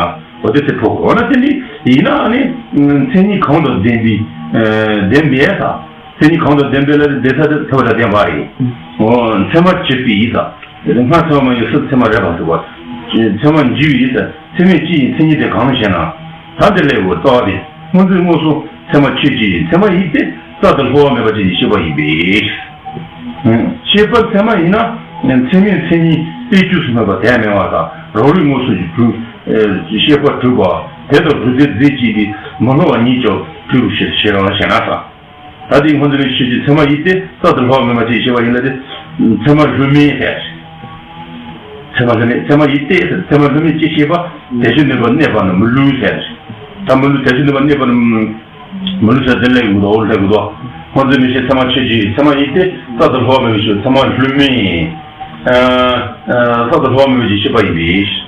འོ་དེ་དེ་ཕོག་གོ། འོ་ན་དེ་འདྲ་ཡིན་ན་ནི་མཚན་ཉིད་གང་དང་ལྡན་པའི། ཨ། ལྡན་པའི་ཟེར། མཚན་ཉིད་གང་དང་ལྡན་པའི་ལ་ལྡན་ས་དེ་ཐོབ་པ་དང་ལྡན་པ་རེད། འོ་མཚན་མ་གཅིག་པའི་ཟེར། དེ་སྔ་མཚན་མ་མ་ཡིན་སུ་མཚན་མ་རེད་པ་ཟེར་བ། མཚན་མ་འཇིག་པའི་ཟེར། མཚན་མེད་གཅིག་ཡིན་མཚན་ཉིད་དེ་གང་ཞེ་ན། ད་དེ་ལས་འོ་རྟོགས་ཏེ། སྔོ་འཛིན་དངོས་སུ་མཚན་མ་ཆོས་ཅན། མཚན་མ་ཡིན་ཏེ་རྩལ་དུ་སླུ་བ་མེད་པ་ཅན་གྱི་ཤེས་པ་ཡིན་པས། ཤེས་པ་མཚན་མ་ཡིན་ན། མཚན་མེད་མཚན་ཉིད་སྟེ་རྒྱུས་སུ་སྨྲས་པ་དོན་མེད་པ་དང་རང་རིག་དངོས་སུ་གྲུབ། ཤེས་པ་གྲུབ་པ་དེ་དང་གྲུབ་མཐའི་རྫས་གཅིག་པའི་མི་སླུ་བ་ཉིད་ཀྱང་གྲུབ་ཞེས་ཞེས་རང་ཞེ་ན་ཟེར། ད་དེའི་སྔོ་འཛིན་ཆོས་ཅན། མཚན་མ་ཡིན་ཏེ་རྩལ་དུ་སླུ་བ་མེད་པ་ཅན་ཞེས་པ་ཡིན་ལ་དེ། མཚན་མ་སླུ་མེད་ཟེར། མཚན་མ་སླུ་མེད། མཚན་མ་ཡིན་ཏེ་མཚན་མ་སླུ་མེད་ཅེས་བཤད་པ། དལ་བྱེད་ནུས་པ་གནས་པ་ནི་མི་སླུ་ཟེར། ད་མི་སླུ། དལ་བྱེད་ནུས་པ་གནས་པ་ནི་མི་སླུ་ཟེར་དེ་ལས་ཡོང་དོ། ལས་ཡོང་དོ། སྔོ་འཛིན་མི་ཤེས། མཚན་མ་ཆོས་ཅན། མཚན་མ་ཡིན་ཏེ་རྩལ་དུ་སླུ་བ་མེད་པ་ཅན། མཚན་མ་སླུ་མེད། ཨ། ཨ། རྩལ་དུ་སླུ་བ་མེད་པ་ཅན་ཞེས་པ་ཡིན་པས།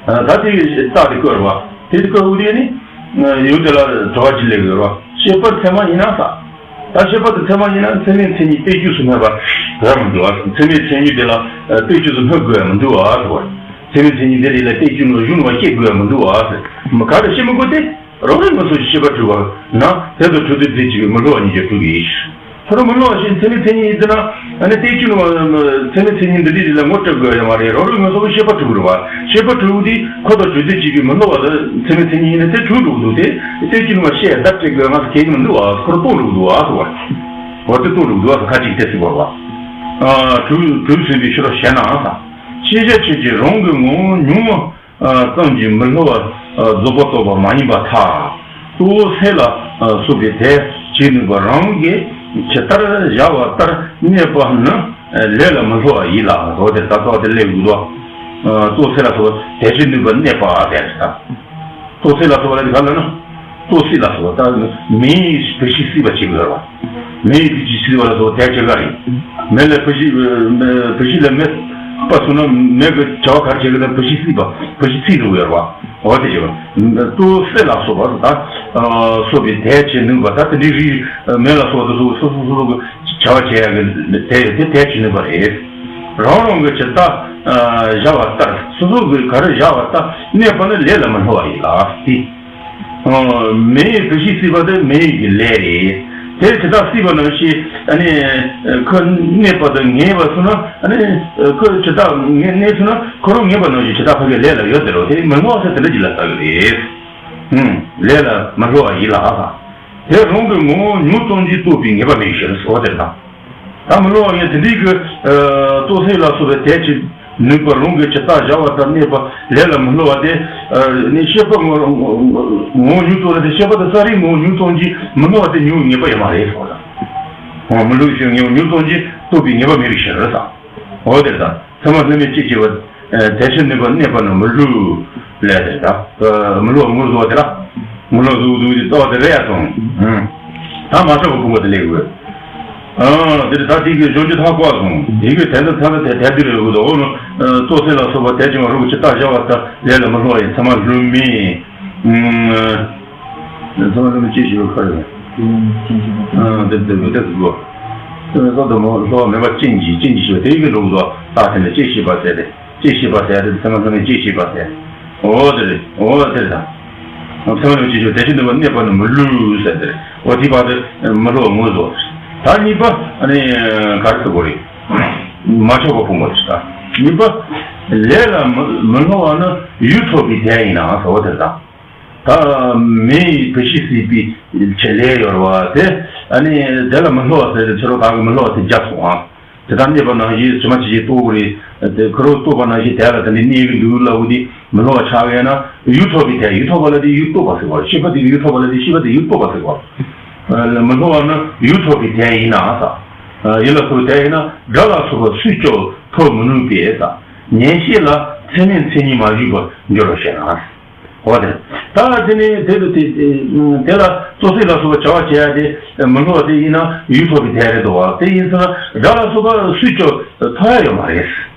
ད་དེ་རྩ་དེ་བཀོད་རེད་བ། དེ་དེ་བཀོད་འོ་དེ་ནི། ཡུལ་དེ་ལ་དྲི་བ་ཅིག་སླེབས་ཡོད་རེད་བ། ཤེས་པ་མཚན་མ་ཡིན་ན་ཟེར། ད་ཤེས་པ་དེ་མཚན་མ་ཡིན་ན་མཚན་མེད་མཚན་ཉིད་སྟེ་རྒྱུས་སུ་སྨྲས་པ་རག་མི་འདུག་བ། མཚན་མེད་མཚན་ཉིད་དེ་ལ་སྟེ་རྒྱུས་སུ་སྨྲ་དགོས་ཡ་མི་འདུག་བ་ཟེར་བ། མཚན་མེད་མཚན་ཉིད་དེ་རེ་ལ་སྟེ་རྒྱུ་ནོ་གཞུང་ནོ་བ་སྐྱེ་དགོས་ཡ་མི་འདུག་བ་ཟེར། ག་རེ་ཤེས་མི་དགོས་ཏེ། རང་རིག་དངོས་སུ་ཤེས་པ་གྲུབ་པ་ན་དེ་དང་གྲུབ་མཐའི་རྫས་གཅིག་པའི་མི་སླུ་བ་ཉིད་ཀྱང་གྲུབ་པས། ཁོ་རང་མི་སླུ་བ་ཞིག་མཚན་མེད་མཚན་ཉིད་ཡིན་ན། ཨ་ནི་སྟེ་རྒྱུ་ནོ་བ་མཚན་མེད་མཚན་ཉིད་འདི་འདྲའི་རིགས་ལ་ངོ་སྤྲད་དགོས་ཡ་མ་རེད། རང་རིག་དངོས་སུ་ཤེས་པ་གྲུབ་རེད་བ། ཤེས་པ་གྲུབ་དེ་ཁོ་དང་གྲུབ་མཐའི་རྫས་གཅིག་པའི་མི་སླུ་བ་དེ་མཚན་མེད་མཚན་ཉིད་ཡིན་ན་དེ་གྲུབ་འགྲོ་གི་འདུག་སྟེ། སྟེ་རྒྱུ་ནོ་བ་ཤེས་བརྡ་སྤྲད་དགོས་ང་ཚོ་གལ་མི་འདུག་བ། ཁོ་རང་སྟོང་འགྲོ་གི་འདུག་བ་ཟེར་བ། འོ་དེ་སྟོང་འགྲོ་གི་འདུག་བ་ཟེར་ཁ་ཅིག་དེ་ཟེར་བ་བ། ཨ། གྲུབ་གྲུབ་ཟིན་པའི་ཕྱིར་རོ་ཞེ་ན་ཟེར། ཤེས་བྱ་ཆོས་ཅན་རང་གི་ངོ་བོ་ཉུང་མ་ཙམ་གྱིས་མི་སླུ་བ་རྫོགས་པ་རྟོགས་པ་མ་ཡིན་པར་ཐལ། གཙོ་བོ་སེལ་ལ་སོགས་པའི་དེ་བྱེད་ནུས་པ་རང་གིས་ཇི་ལྟར་བཞག་པ་ལྟར་གནས་པ་ནི་ལས་ལ་མི་སླུ་བ་ཡིན་ལ། འོ་དེ་ལྟར་རྟོགས་ཏེ་སླེབས་ཡོད་དོ། གཙོ་བོ་སེལ་ལ་སོགས་པ་དེ་བྱེད་ནུས་པ་གནས་པ་དེ་རེད། གཙོ་བོ་སེལ་ལ་སོགས་པ་ལ་ག་ལ་ན། གཙོ་བོ་སེལ་ལ་སོགས་པ་ད་མེའི་བུད་ཤིང་བསྲེགས་པ་བྱེད་དགོས་རེད་བ། མེའི་བུད་ཤིང་བསྲེགས་པ་ལ་སོགས་པ་དེ་བྱེད་ག་རེད། མེ་ལ་བུད་ཤིང་བུད་ཤིང་ལ་མེ་སྤར་སོང་ན་མེ་གི་བྱ་བ་ག་རེ་བྱེད་གི་ན་བུད་ཤིང་བསྲེགས་པ་བུད་ཤིང་བསྲེགས་འགྲོ་གི་ཡོད་རེད་བ། འོ་དེ་བྱེད་པ། གཙོ་བོ་སེལ་ལ་སོགས་པ་ད་སོགས་པའི་དེ་བྱེད་ནུས་པ་ད་དེ་འདྲའི་རིགས་མེ་ལ་སོགས་པ་དེ་སོགས་སོ་སོ་སོ་སོ་གི་བྱ་བ་བྱེད་ཡག་གི་དེ་དེ་དེ་བྱེད་ནུས་པ་རེད། རང་རང་གི་ཇི་ལྟར་བཞག་པ་ལྟར་སོ་སོ་གི་ག་རེ་བཞག་པ་ལྟར་གནས་པ་ནི་ལས་ལ་མི་སླུ་བ་ཡིན་ལ་སྟེ། མེའི་བུད་ཤིང་བསྲེགས་པ་དེ་མེ་ཡི་གི་ལས་རེད། དེ་ཇི་ལྟར་བསྲེགས་པ་ནང་བཞིན་ཨ་ནི་ཁོ་གནས་པ་དང་ངེས་པ་སོང་ན་ཨ་ནི་ཁོ་ཇི་ལྟར་ངེས་གནས་སོང་ན་ཁོ་རང་ངེས་པ་ནང་བཞིན་ཇི་ལྟར་ཕ་གི་ལས་ལ་ཡོད་དེ་རོ། དེ་མི་སླུ་བ་ཟེར་དེ་འདྲ་ཅིག་ལ་ལྟ་གི་རེད། ལས་ལ་མི་སླུ་བ་ཡིན་ལ་ཨ། དེ་རང་གི་ངོ་བོ་ཉུང་ཙམ་གྱིས་རྟོགས་པའི་ངེས་པ་མེད་ཕྱིར་ཟེར་བ་དེ་དང་། ད་མི་སླུ་བ་ཡིན་དེ་འདྲའི་གི་གཙོ་བོ་སེལ་ལ་སོགས་པའི་དེ་ཅིག་ནུས་པ་རང་གི་ཇི་ལྟར་བཞག་པ་ལྟར་གནས་པ་ལས་ལ་མི་སླུ་བ་དེ། ནི་ཤེས་པ་ངོ་ངོ་ངོ་ཉུང་གཏོང་ལ་དེ་ཤེས་པ་དང་ས་རིག་ངོ་ཉུང་གཏོང་གྱིས་མི་སླུ་བ་དེ་ཉུང་ངེས་པ་ཡོད་མ་རེད་ཟེར་བ་དང་། མི་སླུ་ཞིང་ངེས་པ་ཉུང་གཏོང་གྱིས་རྟོགས་པའི་ངེས་པ་མེད་པའི་ཕྱིར་ཟེར། འོ་དེ་དང་ཚད་མ་ལྷད་མེད་ཅེས་བྱ་བ། དལ་ཕྱིར་ནུས་པ་གནས་པ་ནི་མི་སླུ་ལས་དེ་དང་། མི་སླུ་བ་ངོ་བཟུང་བ་དེ་ལ། མི་སླུ་བ་གཟུགས་འདུག་དེ་ལྟ་བ་དེ་རེད་ཡ་སོང་། ད་མ་ཆགས་པ་ཕུང་པོ་དེ་ལས་དགོས། ཨ་དེ་ད་དེ་གི་གཞོན་གྱི་ཐག་བཀག་སོང་། དེ་གི་དེ་འདྲ་ཚ་ལ་དེ་དལ་དུ་རེད་དགོས་དོ། ཨོ་ནི་ལྟོ་ཚད་ལ་སོགས་པ་དལ་ཅིང་རོ་གི་ཇི་ལྟར་བཞག་པ་ལྟར་ལས་ལ་མི་སླུ་བ་ཡི་ཚད་མ་ལྷད་མེད། ཚད་མ་ལྷད་མེད་ཅེས་བྱ་བའི་ཁ་རེད། ཨ་དེ་དེ་དེ་དེ་དགོས། ཚད་མ་ལྷད་མེད་པ་ཅན་གྱི་ཅན་གྱི་ཞེས་པ་དེ་གི་འགྲོ་དགོས་དོ། རྟགས་དེ་ལ་ཅེས་བྱ་བ་ཟེར་ཏེ། ཅེས་བྱ་བ་ཟེར་ཏེ་ཚད་མ་ལྷད་མེད་ཅེས་བྱ་བ་ཟེར། འོ་དེ་རེད། འོ་དེ་རེད་ད། ཚད་མ་ལྷད་མེད་ཅེས་བྱ་བ་དལ་ཕྱིར་ནུས་པ་གནས་པ་ནི་མི་སླུ་ཟེར་དེ་རེད། འོ་དེའི་བར་དུ་མི་སླུ་བ་ངོ་བཟུང་། ད་གཉིས་པ་ཨ་ནི་ག་རེ་ཟེར་དགོས་རེད། མ་ཆགས་པ་ཕུང་པོ་རེད་ད། གཉིས་པ། ལས་ལ་མི་མི་སླུ་བ་ནི་ཡུལ་ཐོབ་པའི་དལ་ཡིན་ན་ཟེར་བ་དེ་རེད་ད། ད་མེ་ཡིས་བུད་ཤིང་བསྲེགས་པའི་ཆེད་ལས་ཡོད་རེད་བ་དེ། ཨ་ནི་དལ་ལ་མི་སླུ་བ་ཟེར་ཏེ་ཕྱི་རོལ་དག་གི་མི་སླུ་བ་དེ་བརྒྱབ་སོང་ཨ། དེ་ལྟར་གནས་པ་ནང་བཞིན་ཇི་མ་ཇི་བཞིན་རྟོགས་ཀྱི་རེད་དེ། ཁོ་རང་རྟོགས་པ་ནང་བཞིན་དལ་ལ་དེ་འདྲའི་གནས་ཀྱི་འདུག་ལབ་དེ་མི་སླུ་བ་ཆགས་ཡོད་ན་ཡུལ་ཐོབ་པའི་དལ། ཡུལ་ཐོབ་པ་ལ་དེ་ཡུལ་རྟོགས་པ་ཟེར་བ། ཤེས་པ་དེ་གི་ཡུལ་ཐོབ་པ་ལ་དེ་ཤེས་པ་དེ་ཡུལ་རྟོགས་པ་ཟེར་བ། མི་སླུ་བ་ནི་ཡུལ་ཐོབ་པའི་དལ་ཡིན་ན་ས། ཡུལ་ལ་སོགས་པའི་དལ་ཡིན་ན་སྒྲ་ལ་སོགས་པ་སུས་ཀྱང་ཐོབ་མི་ནུས་པས་ས། ཉན་ཤེས་ལ་ཚད་མས་མཚན་ཉིད་མ་ཞུགས་པར་འགྱུར་རོ་ཞེ་ན། འོ་དེ། ད་དེ་ནི་དེ་དུ་དེ་དེ་ལ་ལྟོ་ཚད་ལ་སོགས་པ་བྱ་བ་བྱེད་ཡ་དེ་མི་སླུ་བ་དེ་ཡིན་ན་ཡུལ་ཐོབ་པའི་དལ་རེད་དོ། དེ་ཡིན་ཙང་སྒྲ་ལ་སོགས་པ་སུས་ཀྱང་ཐོབ་ཡ་ཡོད་མ་རེད།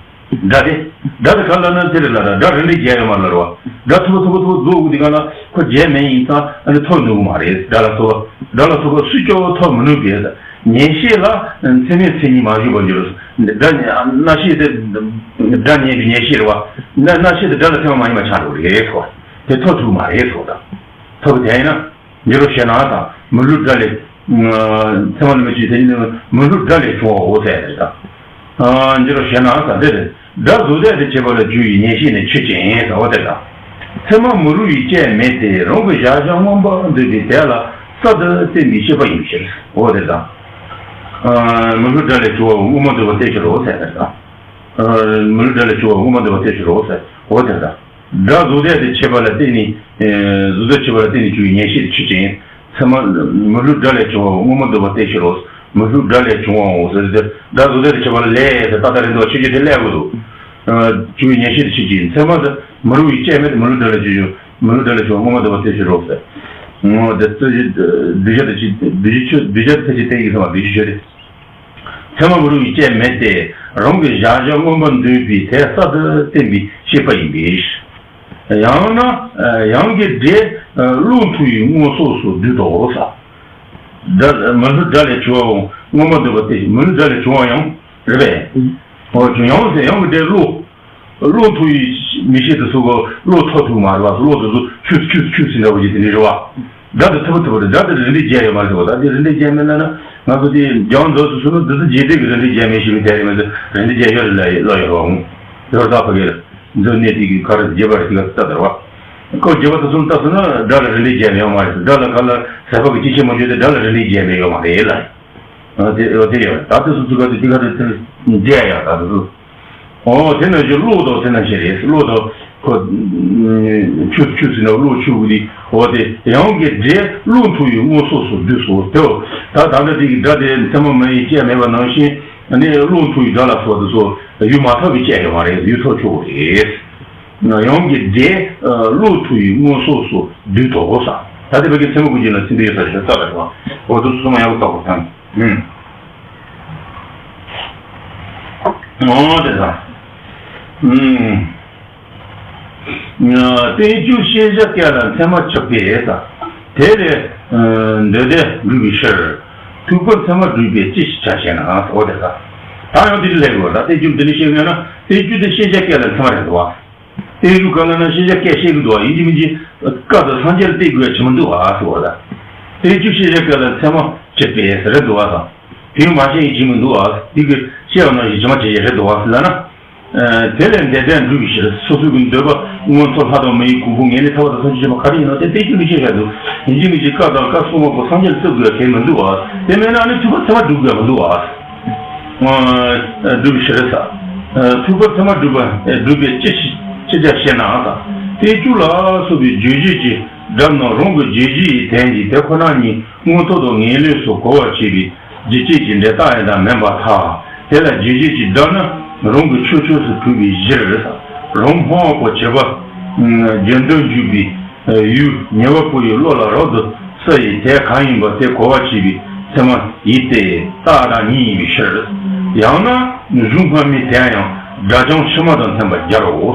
སྒྲ་དེ། སྒྲ་དེ་ག་ལ་ན་དེ་རེད་ལ་ར། སྒྲ་རིགས་འགྲེ་བྱས་ཡོད་མ་རེད་ལ་ར་བ། སྒྲ་ཐུབ་པ་ཐུབ་པ་ཐུབ་པ་རྫོགས་དགོས་དེ་ག་ལ་ཁོ་བྱས་མེད་ཡིན་ཙང་ཨ་ནི་ཐོབ་ནུས་མ་རེད། སྒྲ་ལ་སོགས་པ་སྒྲ་ལ་སོགས་པ་སུས་ཀྱང་ཐོབ་མི་ནུས་པས། ཉན་ཤེས་ལ་ཚད་མས་མཚན་ཉིད་མ་ཞུགས་པར་འགྱུར། སྒྲ་རྣ་ཤེས་དེ་སྒྲ་ཉན་པའི་ཉན་ཤེས་རེད་བ། རྣ་རྣ་ཤེས་དེ་སྒྲ་ལ་ཚད་མ་མ་ཡིན་པ་ཆགས་འགྲོ་གི་རེད་ཟེར་བ། དེ་ཐོབ་ཐུབ་མ་རེད་ཟེར་བ་དང་། ཐོབ་པ་དེ་ཡིན་ན། འགྱུར་རོ་ཞེ་ན་དང་མི་སླུ་སྒྲ་ལས། ཚད་མ་ལ་མི་ཆོས་དེ་ཡིན་ན་མི་སླུ་སྒྲ་ལས་བྱུང་བའོ་ཟེར་ཡ་རེད་དང་། འགྱུར་རོ་ཞེ་ན་དང་དེ་རེད། སྒྲ་གཟུགས་དད་དུ་བྱེད་པ་ལ་རྒྱུ་ཡི་ཉན་ཤེས་ནི་ཆོས་ཅན་ཟེར་བ་དེ་དང་། ཚད་མ་མི་སླུ་བའི་སྐྱོན་མེད་དེ། རང་གི་གཞལ་བྱ་མངོན་པར་འདོད་པའི་དོན་ལ་གསར་དུ་བསྟན་པའི་ཤེས་པ་ཡིན་ཕྱིར་འོ་དེ་དང་། མི་སླུ་སྒྲ་ལས་བྱུང་བའོ་མངོན་པར་འདོད་པ་བསྟན་ཕྱིར་རོ་ཟེར་ཡ་རེད་དང་། མི་སླུ་སྒྲ་ལས་བྱུང་བའོ་མངོན་པར་འདོད་པ་བསྟན་ཕྱིར་རོ་ཟེར་འོ་དེ་དང་། སྒྲ་གཟུགས་དད་དུ་བྱེད་པ་ལ་བརྟེན་ནས། གཟུགས་དད་བྱེད་པ་ལ་བརྟེན་ནས་བྱུང་བའི་ཉན་ཤེས་ཆོས་ཅན། ཚད་མ། མི་སླུ་སྒྲ་ལས་བྱུང་བའོ་མངོན་པར་འདོད་པ་བསྟན་ཕྱིར་རོ། མི་སླུ་སྒྲ་ལས་བྱུང་བའོ་ཟེར་ཏེ་སྒྲ་གཟུགས་དད་དུ་བྱེད་པ་ལ་ལས་ཟེར་ཏག་ཏག་རེད་འདུག་ཆོས་ཅན་དེ་ལས་དགོས་འདུག་བྱུང་བའི་ཉན་ཤེས་ཆོས་ཅན། ཚད་མ་དུ་མི་སླུ་བའི་སྐྱོན་མེད་དེ། མི་སླུ་སྒྲ་ལས་བྱུང་བའོ་མངོན་པར་འདོད་པ་བསྟན་ཕྱིར་རོ། མི་སླུ་སྒྲ་ལས་བྱུང་བའོ་མངོན་པར་འདོད་པ་བསྟན་ཕྱིར་རོ་ཟེར། ངོ་དེ་ཚོ་གདུལ་བྱ་དེ་ཆོས་གདུལ་བྱ་ཆོས་གདུལ་བྱ་ཕལ་ཆེར་བསྟན་གྱི་སོང་བ་གདུལ་བྱའི་ཆོས་དེ། ཚད་མ་མི་སླུ་བའི་སྐྱོན་མེད་དེ། རང་གི་གཞལ་བྱ་མངོན་པར་འདོད་པའི་དོན་གསར་དུ་བསྟན་པའི་ཤེས་པ་ཡིན་པས། ཡང་ན་ཡང་གི་སྒྲས་བློ་མཐུན་པའི་མངོན་སོ་སོར་བསྡུས་ཏོ་ས། སྒྲ་མི་སླུ་སྒྲ་ལས་བྱུང་བའོ་མངོན་པར་འདོད་པ་སྟེ། མི་སླུ་སྒྲ་ལས་བྱུང་བ་ཡང་རེད་པས། འོ་ཡང་ཟེར་ཡང་གི་སྒྲས་བློ། བློ་མཐུན་པའི་མིག་ཤེས་དེ་ཚོ་གི་བློ་ཐོབ་ཐུབ་མ་རེད་བ། བློ་དེ་ཚོ་ཆུ་ཆུ་ཆུ་ཟིན་འདྲ་བོ་ཞིག་དེ་འདྲ་རེད་བ། སྒྲ་དེ་ཐུབ་པ་ཐུབ་པ་རེད། སྒྲ་དེ་རིགས་འགྲེ་བྱས་ཡོད་མ་རེད་ཟེར་བ། ད་དེ་རིགས་འགྲེ་བྱས་མེད་ལ་ན་ང་ཚོ་དེ་རྒྱང་འདོད་དུ་སོང་ན་འདི་ཚོ་རྒྱས་འདེབས་ཀྱི་རིགས་འགྲེ་བྱས་མེད་ཞེས་པའི་དེ་རེད་མེད་ཚེ་རིགས་འགྲེ་བྱས་ཡོད་རེད་ལ་ལོ་ཡོད་རེད་བ། འོང་། དེ་བར་ད་ཕ་གི་འདི་གནས་དེ་གི་ག་རེ་རྒྱས་པ་རེད་དེ་ག་ལྟ་དར་བ། ཁོ་རྒྱས་པ་དེ་ཚོ་ལྟ་སོང་ན་སྒྲ་ལ་རིགས་འགྲེ་བྱས་མེད་ཡོད་མ་རེད། སྒྲ་ལ་ག་ལ་ཟད་པ་གི་སྐྱེ་མཆེད་མ་བརྗོད་དེ་སྒྲ་ལ་རིགས་འགྲེ་བྱས་མེད་ཡོད་མ་རེད་ལ། དེ་དེ་ཡོད་རེད། ད་དེ་ཚོ་ཚུགས་ཀ་དེ་དེ་ག་རེ་དེ་འགྲེ་ཡ་ད་དེ་ཚོ། ཨོ་དེ་ནང་བཞིན་བློ་དང་དེ་ནང་བཞིན་རེད། བློ་དང་ཁོ་ཆུ་ཆུ་ཟིན་ན་བློ་ཆུ་གི་དེ། ཨོ་དེ་ཡང་གི་སྒྲས་བློ་མཐུན་པའི་མངོན་སོ་སོར་བསྡུས་སོ་དེའོ། ད་ད་ལྟ་དེ་གི་སྒྲ་དེ་ཚད་མ་མ་ཡིན་སྐྱོན་མེད་པ་ནང་བཞིན་ནི་བློ་མཐུན་པའི་སྒྲ་ལ་སོགས་དེ་ཚོ་ཡུལ་མ་ཐོབ་པའི་སྐྱོན་ཡོད་མ་རེད། ཡུལ་ཐོབ་ཆོག་གི་རེད། ཡང་གི་སྒྲས་བློ་མཐུན་པའི་མངོན་སོ་སོར་བསྡུས་ཏོ་ས། ད་དེ་བ་གི་ཚད་མ་ཀུན་གྱི་ལ་ཚིག་འདི་ཡོད་ས་ཞིག་ལ་རྩ་ལ་རེད་བ། ཨོ་དེ་ཚོ་ཚང་མ་ཡག་པོ་བལྟ་དགོས་ད། ཨུམ། འོ་དེ་དང་། ཨུམ། བསྟན་བཅོས་ཤེས་བྱ་སྐད་ལ་ཚད་མ་གྲུབ་པས་ས། དེ་ལས་འདོད་དོན་འགྲུབ་པའི་ཕྱིར། ཐུག་པ་ཚད་མ་གྲུབ་པས་ཅི་ཞིག་བྱ་ཞེ་ན། འོ་དེ་དང་། ད་ཡང་དེ་འདྲ་ལས་དགོས། ད་བསྟན་བཅོས་འདི་ནི་ཤེས་དགོས་ན་བསྟན་བཅོས་དེ་ཤེས་བྱ་སྐད་ལ་ཚད་མ་རེད་དོ། བསྟན་བཅོས་ག་ལ་ན་ཤེས་བྱ་སྐད་བཤད་གི་འདུག་བ། ཡིན་གཅིག་མིན་གཅིག་སྐབས་དང་སངས་རྒྱས་ལ་བལྟས་དགོས་ཡ་ཅིག་མི་འདུག་བ་ཟེར་བ་ལ། བསྟན་བཅོས་ཤེས་བྱ་སྐད་ལ་ཚད་མ་གྲུབ་པས་ཟེར་རེད་འདུག་བ་དང་། དེ་མ་བཤད་ཡིན་གཅིག་མི་འདུག་བ། དེ་གི་བཤད་པ་ནང་བཞིན་ཇི་མ་ཇི་བཞིན་རེད་འདུག་བ་ཟེར་ལ་ན། དེ་ལས་འདོད་དོན་འགྲུབ་པའི་ཕྱིར། སོ་སོ་གི་འདོད་པ་མངོན་མཐོ་ལྷ་དང་མི་ཡི་གོ་འཕང་ངེས་ལེགས་ཐར་པ་དང་ཐམས་ཅད་མཁྱེན་པ་ག་རེ་ཡིན་ནོ་དེ་བསྟན་བཅོས་ནི་ཤེས་བྱ་འདུག་ཡིན་གཅིག་མིན་གཅིག་སྐབས་དང་སྐབས་སོ་མ་པོ་སངས་རྒྱས་ལ་བརྩི་དགོས་ཡ་གལ་མི་འདུག་བ། དེ་མེད་ན་ནི་ཐུག་པ་ཚད་མ་སྒྲུབ་དགོས་ཡ་མི་འདུག་བ། འགྲུབ་པའི་ཕྱིར་ས། ཐུབ་པ་མཚན་མ་སྒྲུབ་པ་སྒྲུབ་པའི་སྤྱི་སྤྱི་བྱ་ཤེ་ན་དང་། སྟེང་ཆོས་ལ་སོགས་པའི་རྗོད་བྱེད་ཀྱི་སྒྲ་རྣམས་རང་གི་རྗོད་བྱེད་ཡི་དོན་གྱི་དེ་ཁོ་ན་ཉིད་མངོན་མཐོ་དང་ངེས་ལེགས་སུ་གོ་བར་བྱེད་པའི་རྒྱུ་རྐྱེན་གྱི་འབྲས་རྟགས་ཡང་དག་མིན་པར་ཐལ། དེ་ལ་རྗོད་བྱེད་ཀྱི་སྒྲ་ནི་རང་གི་ཆོས་ཆོས་སུ་གྲུབ་པའི་གཞིར། རང་སྨྲ་བ་པོ་བྱེད་པ་རྒྱུན་དུ་འཇུག་པའི་ཡུལ་ཉེ་བ་པོ་ཡི་བློ་ལ་རབ་ཏུ་བསུ་ཡི་དེ་གང་ཡིན་པ་དེ་གོ་བར་བྱེད་པའི་མཚན་མ་ཡི་དེ་རྟགས་དང་ཉིད་ཡིན་པའི་ཕྱིར། ཡང་ན་གཞུང་སྔ་མའི་དོན་ཡང་སྒྲ་སྦྱོར་ཕྱི་མ་དང་མཐུན་པར་སྦྱར་རོ།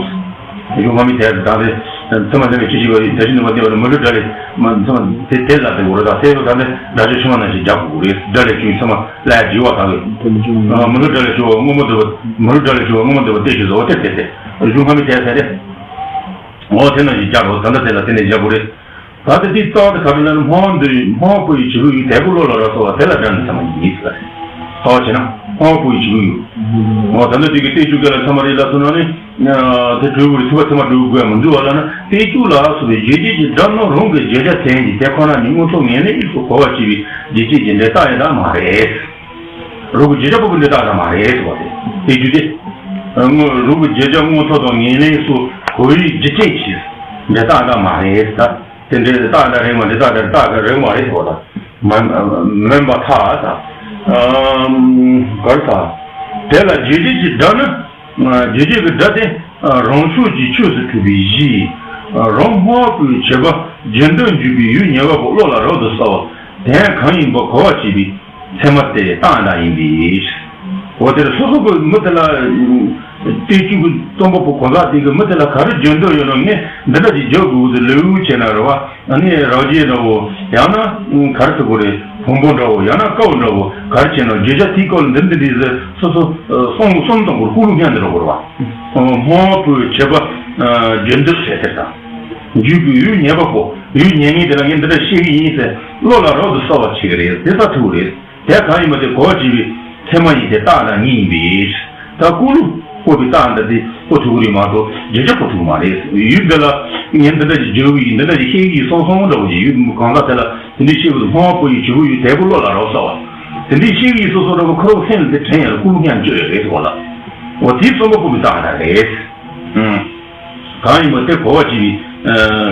གཞུང་སྔ་མའི་དོན་དང་དེ་མཚན་མ་ལྷན་པའི་ཆོས་ཅིག་པ་ཡི་དོན་ཞིག་ནུས་པ་སྟེ་བ་ལ་མི་སླུ་སྒྲ་ལས་མ་མཚན་མ་དེ་དེ་ལ་དེ་འོ་ར་དང་དེ་ཡོད་དང་དེ་སྒྲ་སྦྱོར་ཕྱི་མ་ནང་བཞིན་སྦྱར་དགོས་རེད། སྒྲ་ལས་བྱུང་ཡི་མཚན་མ་ལ་སྦྱར་བ་དང་། མི་སླུ་སྒྲ་ལས་བྱུང་བ་སྔོན་མ་འདོད་པ་མི་སླུ་སྒྲ་ལས་བྱུང་བ་སྔོན་མ་འདོད་པ་སྟེ་ཞེས་སོ། དེ་དེ་དེ་གཞུང་སྔ་མའི་དོན་ཟེར་ཏེ། འོ་དེ་ནང་བཞིན་སྦྱར་རོ། ད་ལྟ་དེ་ལ་དེ་ནས་སྦྱར་དགོས་རེད། ད་ལྟ་དེའི་རྩ་བ་དེ་ག་རེ་ལབ་ན་སྨྲ་བ་འདི་སྨྲ་བ་པོ་ཡི་བྱེད་པོ་ཡུལ་དལ་པོ་བློ་ལ་རག་སོགས་པ་དེ་ལ་སྒྲ་ནི་ཚད་མ་ཡིན་ཟེར། ཧ་བ་བྱས་ན་སྨྲ་བ་པོ་ཡི་བྱེད་པོ་ཡུལ། འོ་ད་ལྟ་དེ་གི་སྟེང་ཆོས་སྐད་ལ་ཚད་མ་རེད་ལབ་སོང་ན་ནི། དེ་གྲུབ་པར་ཐུབ་པ་ཚད་མ་སྒྲུབ་དགོས་མི་འདུག་བ་ལབ་ན། སྟེང་ཆོས་ལ་སོགས་པའི་རྗོད་བྱེད་ཀྱི་སྒྲ་རྣམས་རང་གི་བརྗོད་བྱ་དོན་གྱི་དེ་ཁོ་ན་ཉིད་མངོན་མཐོ་ངེས་ལེགས་སུ་གོ་བར་བྱེད་པའི་རྒྱུ་རྐྱེན་གྱི་འབྲས་རྟགས་ཡང་དག་མ་རེད། རང་གི་བརྗོད་བྱ་པོ་པོ་འབྲས་རྟགས་ཡང་དག་མ་རེད་ཟེར་བ་དེ། དེ་རྒྱུ་དེ། རང་གི་བརྗོད་བྱ་མངོན་མཐོ་དང་ངེས་ལེགས་སུ་གོ་བའི་རྒྱུ་རྐྱེན་གྱི་འབྲས་རྟགས་ཡང་དག་མ་རེད་ད། དེ་འབྲས་རྟགས་ཡང་དག་རེད་མ་རེད། རྟགས་དེ་རྟགས་ཀྱི་རེད་མ་རེད་ཟེར་བ་དང་། མ་མིན་པར་ཐལ་ད། ག་རེ་ད། དེ་ལ་རྗོད་བྱེད་ཀྱི་སྒྲ་ནི། རྗོད་བྱེད་ཀྱི་སྒྲ་དེ་རང་ཕྱོགས་ཀྱི་ཆོས་སུ་གྲུབ་པའི་གཞི། རང་སྨྲ་བ་པོའི་བྱེད་པ་རྒྱུན་དུ་འཇུག་པའི་ཡུལ་ཉེ་བ་པོ་བློ་ལ་རབ་ཏུ་གསལ་བ་དོན་གང་ཡིན་པ་གོ་བར་བྱེད་པའི་མཚན་མ་དེ་རྟགས་ཡང་དག་ཡིན་པས། འོ་དེར་སོ་སོ་གི་མི་དེ་ལ། སྟེང་ཆོས་ཀྱི་རྩོམ་པ་པོ་གང་ཟག་དེ་གི་མི་དེ་ལ་ག་རེ་བརྗོད་འདོད་ཡོད་ན་ངས་འདི་འདྲ་ཞིག་བརྗོད་དགོས་ཀྱི་ལེའུ་བྱས་ན་རེད་བ། ཨ་ནི་རབ་བྱེད་འདྲ་བོ་ཡང་ན་ག་རེ་ཟེར་དགོས་རེད། བོན་པོ་འདྲ་བོ་ཡང་ན་ཀའོ་འདྲ་བོ་ག་རེ་བྱས་ན་བརྗོད་བྱ་དེའི་སྐོར་ལ་འདི་འདི་འདི་ཟེར་སོ་སོ་གསུང་གསུང་དང་པོར་ཀུ་ལུ་སྙན་འདི་འདྲ་བོ་རེད་བ། སྨྲ་བ་པོའི་བྱེད་པ་རྒྱུན་དུ་ཟེར་ཟེར་དང་། འཇུག་པའི་ཡུལ་ཉེ་བ་པོ་ཡུལ་ཉེ་ངེས་དེ་ལ་ངས་འདི་འདྲ་བཤད་ཀྱི་ཡིན་ཟེར་བློ་ལ་རབ་ཏུ་གསལ་བར་བྱེད་ཀྱི་རེད། དེ་ས་ཐུག་རེད། དེ་གང་ཡིན་པ་དེ་གོ་བར་བྱེད་པའི་མཚན་མ་ཡིན་ཏེ་རྟགས་དང་ཉིད་ཡིན་པས། ད་ཀུ་ལུ་སྤོ་བའི་རྟགས་འདི་དེ་སྤོ་ཐུབ་ཀྱི་རེད་མ་གཏོགས་བརྗོད་བྱ་སྤོ་ཐུབ་ཀྱི་མ་རེད། ཡུལ་འདི་ལ་ངས་འདི་འདྲ་ཞིག་བརྗོད་ཀྱི་ཡིན། འདི་འདྲ་ཞིག་བཤད་ཀྱི་ཡིན་སོང་སོང་འདྲ་བོ་ཞིག་ཡུལ་གང་ཟག་དེ་ལ་དེ་འདྲའི་བཤད་པའི་སྨྲ་བ་པོ་ཡི་བྱེད་པོ་ཡུལ་དལ་པོ་བློ་ལ་རག་སོགས་པ་དེ་འདྲའི་བཤད་ཀྱི་ཡིན་སོ་སོ་འདྲ་བོ་ཁོ་རང་སེམས་ལ་དེ་དྲན་ཡང་ཀུ་ལུ་སྙན་བརྗོད་ཡོད་རེད་ཟེར་བ་ལ། འོ་དེའི་རྩོམ་པ་པོ་གི་རྟགས་འདྲ་རེད། གང་ཡིན་པ་དེ་གོ་བ་བྱེད་པའི།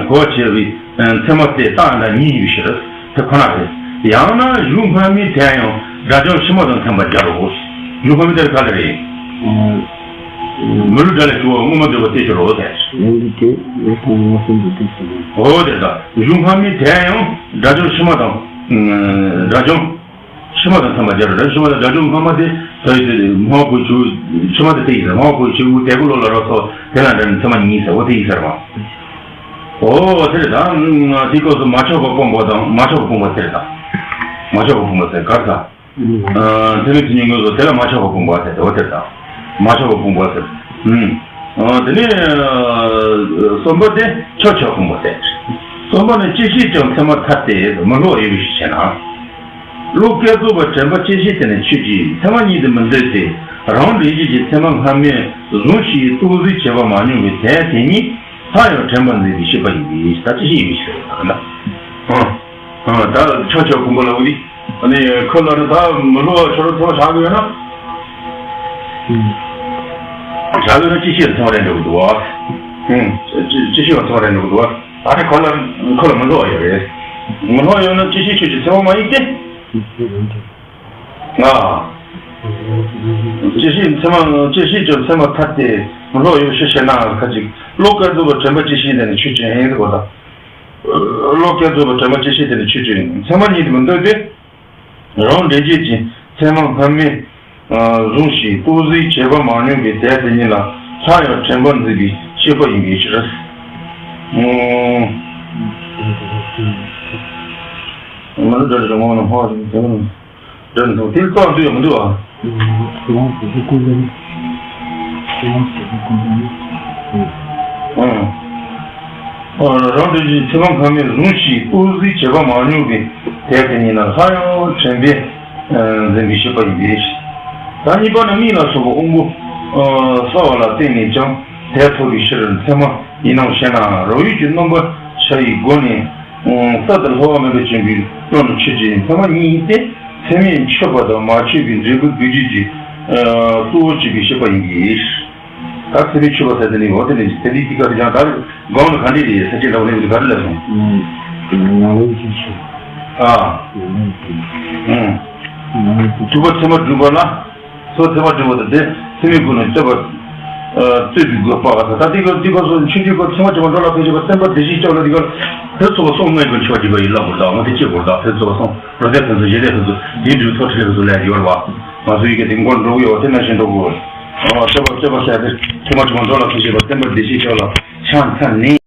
གོ་བ་བྱེད་པའི་མཚན་མ་དེ་རྟགས་ཡང་དག་ཉིད་ཡིན་པའི་ཕྱིར། དེ་ཁོ་ན་རེད། ཡང་ན་གཞུང་སྔ་མའི་དོན་ཡང་སྒྲ་སྦྱོར་ཕྱི་མ་དང་མཐུན་པར་སྦྱར་རོ། གཞུང་སྔ་མའི་དོན་ག་ལ་རེད། མི་སླུ་སྒྲ་ལས་བྱུང་བ་སྔོན་མ་འདོད་པ་སྟེ་ཕྱིར་རོ་ཟེར། ཡང་འདི་དེ་ཡོད་དང་ཡང་སེམས་འདི་དེ་ཕྱིར་རོ། འོ་དེ་ལྟ་གཞུང་སྔ་མའི་དོན་ཡང་སྒྲ་སྦྱོར་ཕྱི་མ་དང་། སྒྲ་སྦྱོར། ཕྱི་མ་དང་མཐུན་པར་སྦྱར་རོ། ཕྱི་མ་དང་སྒྲ་སྦྱོར་སྔ་མ་དེ་ད་ཡོད་དེ་སྨྲ་བ་པོའི་ཆུ་ཕྱི་མ་དེ་དེ་ཡིན་ཟེར། སྨྲ་བ་པོའི་ཆུ་དལ་པོ་བློ་ལ་རག་སོགས་དེ་ལ་འདྲ་ནི་ཚད་མ་ཉིད་ཟེར། འོ་དེ་ཡིན་ཟེར་མ། འོ་དེ་རེད་ད། དེའི་སྐབས་སུ་མ་ཆགས་པར་སྤངས་པ་དང་མ་ཆགས་པར་སྤངས་པ་དེ་རེད་ད། མ་ཆགས་པར་སྤངས་པ་ཟེར་ག་རེ་ད། དེ་ནི་དེ་ཉིད་དངོས་སུ་དེ་ལ་མ་ཆགས་པར་སྤངས་པ་ཟེར་ཏེ་འོ་དེ་རེད་ད། མ་ཆགས་པར་སྤངས་པ་ཟེར། ཨུམ། དེ་ནས་གསུམ་པ་དེ་ཆགས་ཆགས་སྤངས་པ་ཟེར། གསུམ་པ་ནི་སྐྱེ་ཤེས་ཀྱང་མཚན་མ་ཐ་དད་དུ་མི་སླུ་བ་ཡོད་པའི་ཕྱིར་ཞེ་ན། བློ་སྐད་རྫོགས་པ་དྲན་པ་སྐྱེ་ཤེས་དེ་ནི་ཆོས་ཅན། མཚན་མ་ཉིད་དུ་མི་འདོད་དེ། རང་འབྲས་གཞན་གྱི་མཚན་མ་སྔ་མས་བཟུང་ཞིང་རྟོགས་བཟོས་བྱས་པ་མ་མྱོང་བའི་དོན་དེ་ཉིད་སླར་ཡང་དྲན་པར་འཛིན་པའི་ཤེས་པ་ཡིན་པས་ད་ཅི་ཞིག་ཡིན་པའི་ཕྱིར་ལ། ཨ་ད་ཆགས་ཆགས་སྤངས་པ་ལ་འོ་དེ། ཨ་ནི་ཁོ་ལ་ནི་ད་མི་སླུ་བ་ཁྱོད་རང་ཚོ་བཞག་གི་ཡོད་ན། བཞག་གི་ཡོད་ན་སྐྱེ་ཤེས་ལ་ཚང་བ་རེད་འགྲོ་གི་འདུག་བ། ཨུམ། སྐྱེ་ཤེས་ལ་ཚང་བ་རེད་འགྲོ་གི་འདུག་བ། ད་རེས་ཁོ་ལ་ཁོ་ལ་མི་སླུ་བ་ཡོད་རེད། མི་སླུ་བ་ཡོད་ན་སྐྱེ་ཤེས་ཆོས་ཀྱི་ཚད་མ་མ་ཡིན་ཏེ། ང་། སྐྱེ་ཤེས་མཚན་མ་སྐྱེ་ཤེས་ཀྱི་མཚན་མ་ཐ་དད་མི་སླུ་བ་ཡོད་ཕྱིར་ཞེ་ན་ཁ་ཅིག་བློ་སྐད་རྫོགས་པ་དྲན་པ་སྐྱེ་ཤེས་དེ་ནི་ཆོས་ཅན་ཡིན་ཟེར་བ་དང་། བློ་སྐད་རྫོགས་པ་དྲན་པ་སྐྱེ་ཤེས་དེ་ནི་ཆོས་ཅན། མཚན་མ་ཉིད་དུ་མི་འདོད་དེ། རང་འབྲས་གཞན་གྱི་མཚན་མ་སྔ་མས་བཟུང་ཞིང་རྟོགས་བཟོས་བྱས་པ་མ་མྱོང་བའི་དོན་དེ་ཉིད་ལ་སླར་ཡང་དྲན་པར་འཛིན་པའི་ཤེས་པ་ཡིན་པའི་ཕྱིར། ཨོ། མ་ཎི་བགྲང་བྱ་ངོ་བོ་ནི་སྨྲ་བ་ཡིན་ཏེ། འདྲ་འདུག་དེ་རྩ་འདུག་ཡང་མི་འདུག་ཨ། རང་གི་སྐུ་ལ་ནི། རང་གི་སྐུ་ལ་ནི། ཨང་། རང་འབྲས་གཞན་གྱི་མཚན་མ་སྔ་མས་བཟུང་ཞིང་རྟོགས་བཟོས་བྱས་པ་མ་མྱོང་བའི་དོན་དེ་ཉིད་ལ་སླར་ཡང་དྲན་པས་འཛིན་པའི་ཤེས་པ་ཡིན་པས། ད་གཉིས་པ་ནི་མིག་ལ་སོགས་པ་དབང་པོ་གསལ་བ་ལ་བརྟེན་ནས་ཀྱང་དོན་ཐོབ་པའི་ཕྱིར་མཚན་མ་ཡིན་ནམ་ཞེ་ན། རང་ཡུལ་གྱི་རྣམ་པར་འཆར་བའི་སྒོ་ནས། རྟག་ཏུ་སླུ་བ་མིན་པར་བྱེད་པའི་བློ་ནི་ཆོས་ཅན། མཚན་མ་ཉིད་ཡིན་ཏེ། མཚན་མས་མཆོད་པ་དང་མ་མཆོད་པའི་འབྲས་བུ་སྡུག་བསྔལ་གྱི་ གཙོ་བོ་གཅིག་གི་བཤད་པ་ཡིན་གྱི། ད་ཚད་མའི་ཆོས་པ་ཟེར་དེ་ནི་འོ་དེ་ནི་དེ་འདི་དེ་ག་རེ་ཀྱང་ད་སྒང་ལ་ག་འདྲ་རེད་ས་ཆེན་འདྲ་བོ་ནི་ག་རེ་ལབ་སོང་། ང་ལོ་ཅི་ཆེ། ཨ། ཐུབ་པ་ཚད་མ་སྒྲུབ་པ་ལ། སོ་ཚད་མ་སྒྲུབ་པ་དང་དེ་ཚད་མའི་སྒོ་ནས་སྟོན་པ། རྩོད་པའི་དགོས་པ་ག་ས་ད་འདི་ག་འདི་ག་སོ་ཆོས་ཀྱི་སྒོ་ཚད་མ་སྒྲུབ་པ་འགྲོ་ལ་ཕན་ཆད་པ་བསྟན་པ་བདེ་གཤེགས་ལྕགས་ལ་འདི་ག་དེ་ཚོ་ག་སོང་ངས་དགོན་ཆོས་སྒྲུབ་པ་ཡིན་ལབ་དགོས་ད་ང་དེ་ཅི་དགོས་ད་དེ་ཚོ་ག་སོང་རོ་དེ་ཕན་ཚུན་ཞེ་དེ་ཕན་ཚུན་དེའི་འབྲུ་ཐོག་ཁྲི་ལས་ཕན་ཚུན་ལས་ཡོད་ར་བ། ང་ཚོ་ཡི་གེ་དེ་མགོ་འགྲོ་གི་ཡོད་དེ་ན་བཞིན་འགྲོ་དགོས། ཨ་སྟོན་པ་སྟོན་པ་ཟེར་དེ་ཚད་མ་སྒྲུབ་པ་འགྲོ་ལ་ཕན་ཆད་པ་བསྟན་པ་བདེ་གཤེགས་ལྕགས་ལ་ཕྱག་འཚལ་ནས།